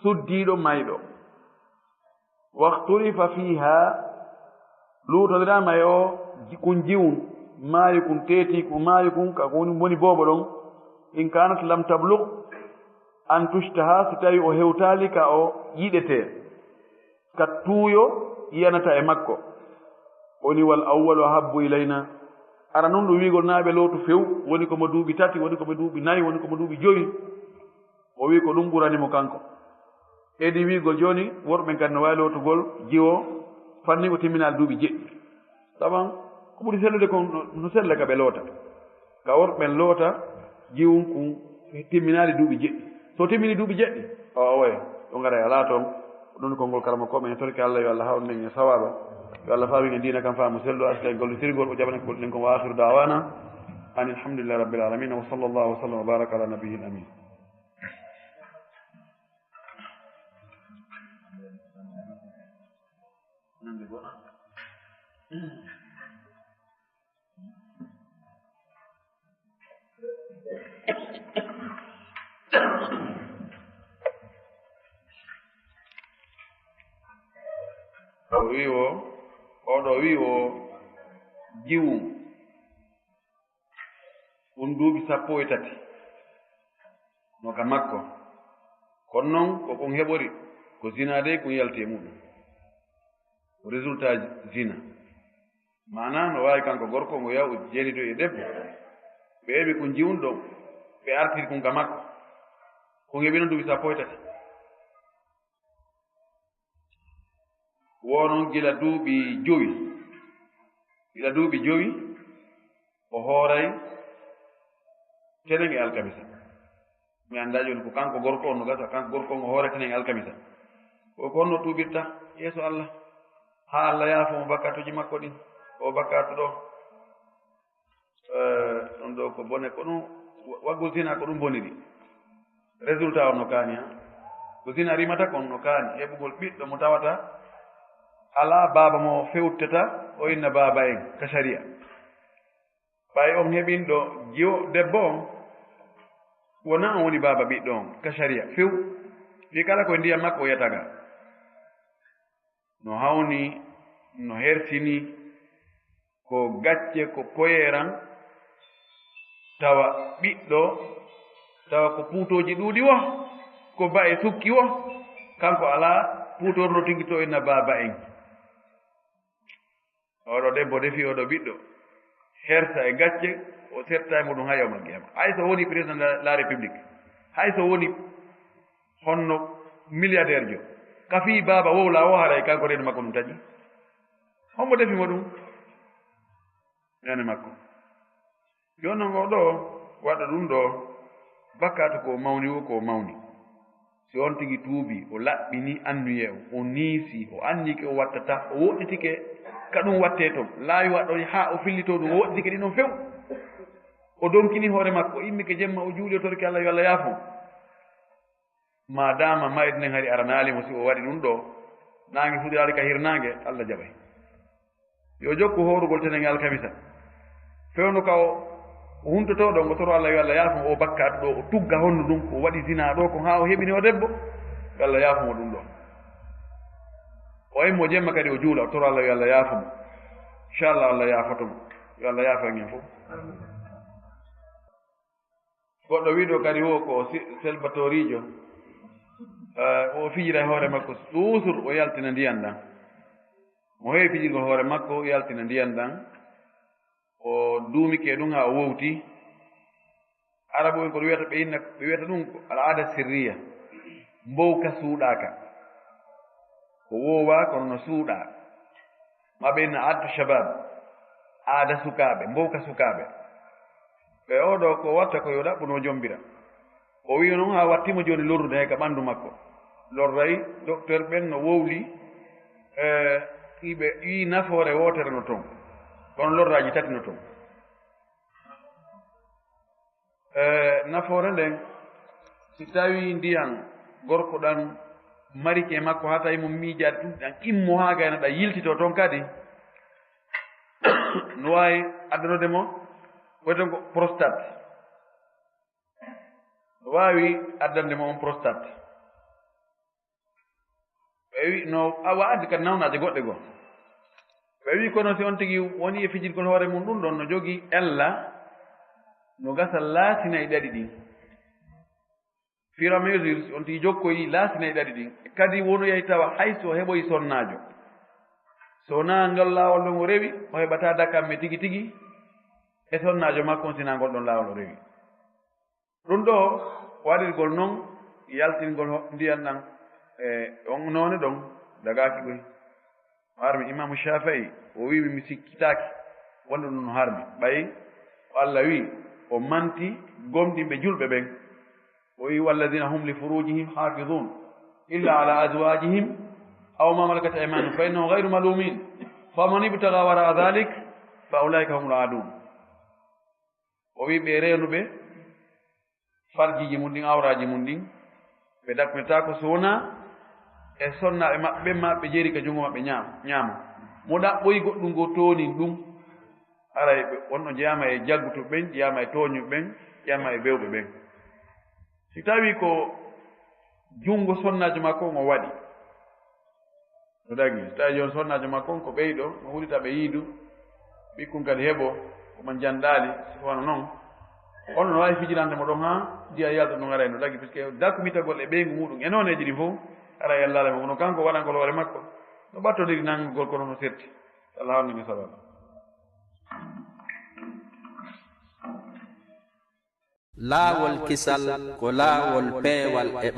suddiiɗo mayɗo. Waxturifa fiha, luutodiraama e o ji-, kun jiwun, maayu kun teeti, kun maayu kun, ka kun woni boobo ɗon. In kanat lam tablugh an tushtaha, si tawi o hewtaali ka o yiɗetee. Ka tuuyo yiyanata e makko. Woni wal awwalu ahabbu ilayna. Ara nun ɗum wiigol naaɓe lootu few, woni ko mo duuɓi tati, woni ko mo duuɓi nayi, woni ko mo duuɓi jowi. O wii ko ɗum ɓurani mo kanko. Edi wiigol jooni, worɓe ɓen kadi no waawi lootugol jiwo, fanni o timminaali duuɓi jeɗɗi. Saban, ko ɓuri sellude kon no, no sella ka ɓe loota. Ka worɓe ɓen loota, jiwun kun timminaali duuɓi jeɗɗi. So timmini duuɓi jeɗɗi, o, o waye, ɗo ngara e alaa toon. Ko ɗum konngol karama ko men torki Allah, yo Allah hawnu men e sawaaba. Yo Allah faamin e diina kan faamu sellu, aska en gollitirgol, o jaɓana ko ɗum kon, wa akhiru da'wana. An alhamdulillahi rabbil alamin, wa sallallahu wa sallam wa baraka ala nabiyil amin. O wi o, oɗo wi o, jiwu ɗum duuɓi sappo e tati no ka makko. Kono noon ko kon heɓori ko zina dey, kon yalti e muɗum. Ko résultat zina. Maanaa no waawi kanko gorko ngo yaw jeenido e debbo. Ɓe heɓi kon jiwun ɗon, ɓe artiri kon ka makko. Kon heɓi noon duuɓi sappo e tati. Wo noon gila duuɓi jowi. Gila duuɓi jowi, o hooray tenen e alkamisa. Mi anndaa jooni ko kanko gorko on no gasa, kanko gorko on o hoorete nen alkamisa. Ko, ko honno tuubirta yeeso Allah? Haa Allah yaafo mo bakkaatuuji makko ɗin. O bakkaatu ɗo. Eh, ɗum ɗo ko bone, ko ɗum wa-, waggol zina ko ɗum boniri. Résultat on no kaani, ha? Ko zina rimata kon no kaani. Heɓugol ɓiɗɗo mo tawata alaa baaba mo fewtata, o inna baaba en ka sharia. Ɓay on heɓinɗo jiwo debbo on, wonaa on woni baaba ɓiɗɗo on ka sharia few. Fii kala ko e ndiyam makko o yataga. No hawni, no hersini, ko gacce, ko koyeeran, tawa ɓiɗɗo, tawa ko puutooji ɗuuɗi wo, ko ba'e sukki wo, kanko alaa puutorno tigi to inna baaba en. Oɗo debbo defi oɗo ɓiɗɗo. Hersa e gacce, o serta e muɗum haa yawmal qiyama. Hay so woni président de la République, hay so woni honno milliardaire jo, ka fii baaba wowla o, haray kanko reedu makko ɗum taƴi. Hombo defi mo ɗum? Nene makko. Jooni noon, oo ɗoo waɗa ɗum ɗoo, bakkaatu ko mawni, wo ko mawni. Si on tigi tuubi, o laɓɓini annuye o, o niisi, o anndike o wattata, o woɗɗitike ka ɗum wattee toon. Laawi waɗɗo haa o fillitoo ɗum, o woɗɗitike ɗin ɗon few. O donkini hoore makko, o immike jemma, o juuli, o torike Allah yo Allah yaafo. Maadaama mayde nden hari aranaali mo, si o waɗi ɗum ɗoo, naange fuɗiraali ka hirnaange, Allah jaɓay. Yo jokku hoorugol tenen alkamisa. Fewndo ka o, o huntotoo ɗon, o toro Allah yo Allah yaafo mo o bakkaatu ɗoo, o tugga honno ɗum, o waɗi zinaa ɗoo kon haa o heɓini o debbo, yo Allah yaafo mo ɗum ɗoo. O immo jemma kadi o juula, o toro Allah yo Allah yaafo mo. Inchallah, Allah yaafoto mo. Yo Allah yaafo en en fof. Goɗɗo wiɗo kadi wo ko si-, selbatoriijo, eh, o fijira e hoore makko suusur, o yaltina ndiyan ɗan. Mo heewi fijirgol hoore makko, o yaltina ndiyan ɗan. O duumike ɗum haa o wowti. Arabu en ko ɗum wiyata, ɓe inna, ɓe wiyata ɗum ko al aada sirriya. Mbowka suuɗaaka. Ko woowaa, kono no suuɗaa. Maa ɓe inna aadatu shabab. Aada sukaaɓe, mbowka sukaaɓe. Ɓe oo ɗoo ko watta ko yo ɗaɓɓu no jombira. O wi'i noon haa watti mo jooni lorrude hay ka ɓanndu makko. Lorray, docteur ɓen no wowli, eh, iɓe ƴii nafoore wootere no toon. Kono lorraaji tati no toon. Eh, nafoore nden, si tawii ndiyan gorko ɗan marike makko, haa tawi mo miijaade tun, ɗan immo haa gayna ɗan yiltitoo toon kadi, no waawi addanode mo, wiyeten ko prostate. No waawi addande mo on prostate. Ɓe wi no, awa addi kadi nawnaaje goɗɗe goo. Ɓe wi kono si on tigi woni e fijirgol hoore mum ɗum ɗon no jogii ella, no gasa laatina e ɗaɗi ɗin. Fur et à mesure, si on tigi jokkoyi laatina e ɗaɗi ɗin, kadi wonoyay tawa hay so heɓoyi sonnaajo. So wonaa ngol laawol ɗon o rewi, o heɓataa dakamme tigi tigi e sonnaajo makko on, si wonaa ngol ɗon laawol o rewi. Ɗum ɗoo waɗirgol noon, yaltingol ho-, ndiyan ɗan e on noone ɗon, dagaaki koy. O harmi. Imaamu Shaafi'i, o wi'i, mi sikkitaaki wonde ɗum no harmi. Ɓay ko Allah wi'i, o manti gomɗinɓe julɓe ɓen. O wi'i, "Walladina hum li furujihim hafizun, illa ala azwajihim aw ma malakat aymanuhum fa innahum ghayru malumin. Faman ibtaga wara dhalik fa ulaika humul adun." O wi ɓe reenuɓe farjiji mum ɗin, awraji mum ɗin, ɓe dakmitaako so wonaa e sonnaaɓe maɓɓe ɓen, ma ɓe jeeri ka junngo maɓɓe ñaam-, ñaamo. Mo ɗaɓɓoyi goɗɗum goo toonin ɗum, haray ɓe, on ɗon jeyaama e jaggutuɓe ɓen, jeyaama e tooñuɓe ɓen, jeyaama e bewɓe ɓen. Si tawii ko junngo sonnaajo makko on o waɗi, no dagi, si tawii jooni sonnaajo makko on ko ɓeyɗo, no hulita ɓe yiidu, ɓikkun kadi heɓo, ko man janɗaali, si wano non, on no waawi fijirande mo ɗon haa ndiya yalta ɗum, haray no dagi, puisque dakmitagol e ɓeyngu muɗum e nooneeji ɗin fof, haray Alla mo, kono kanko waɗangol hoore makko, no ɓattondiri nanngugol kono no serti. Alla hawni mi sababa. Laawol kisal ko laawol peewal e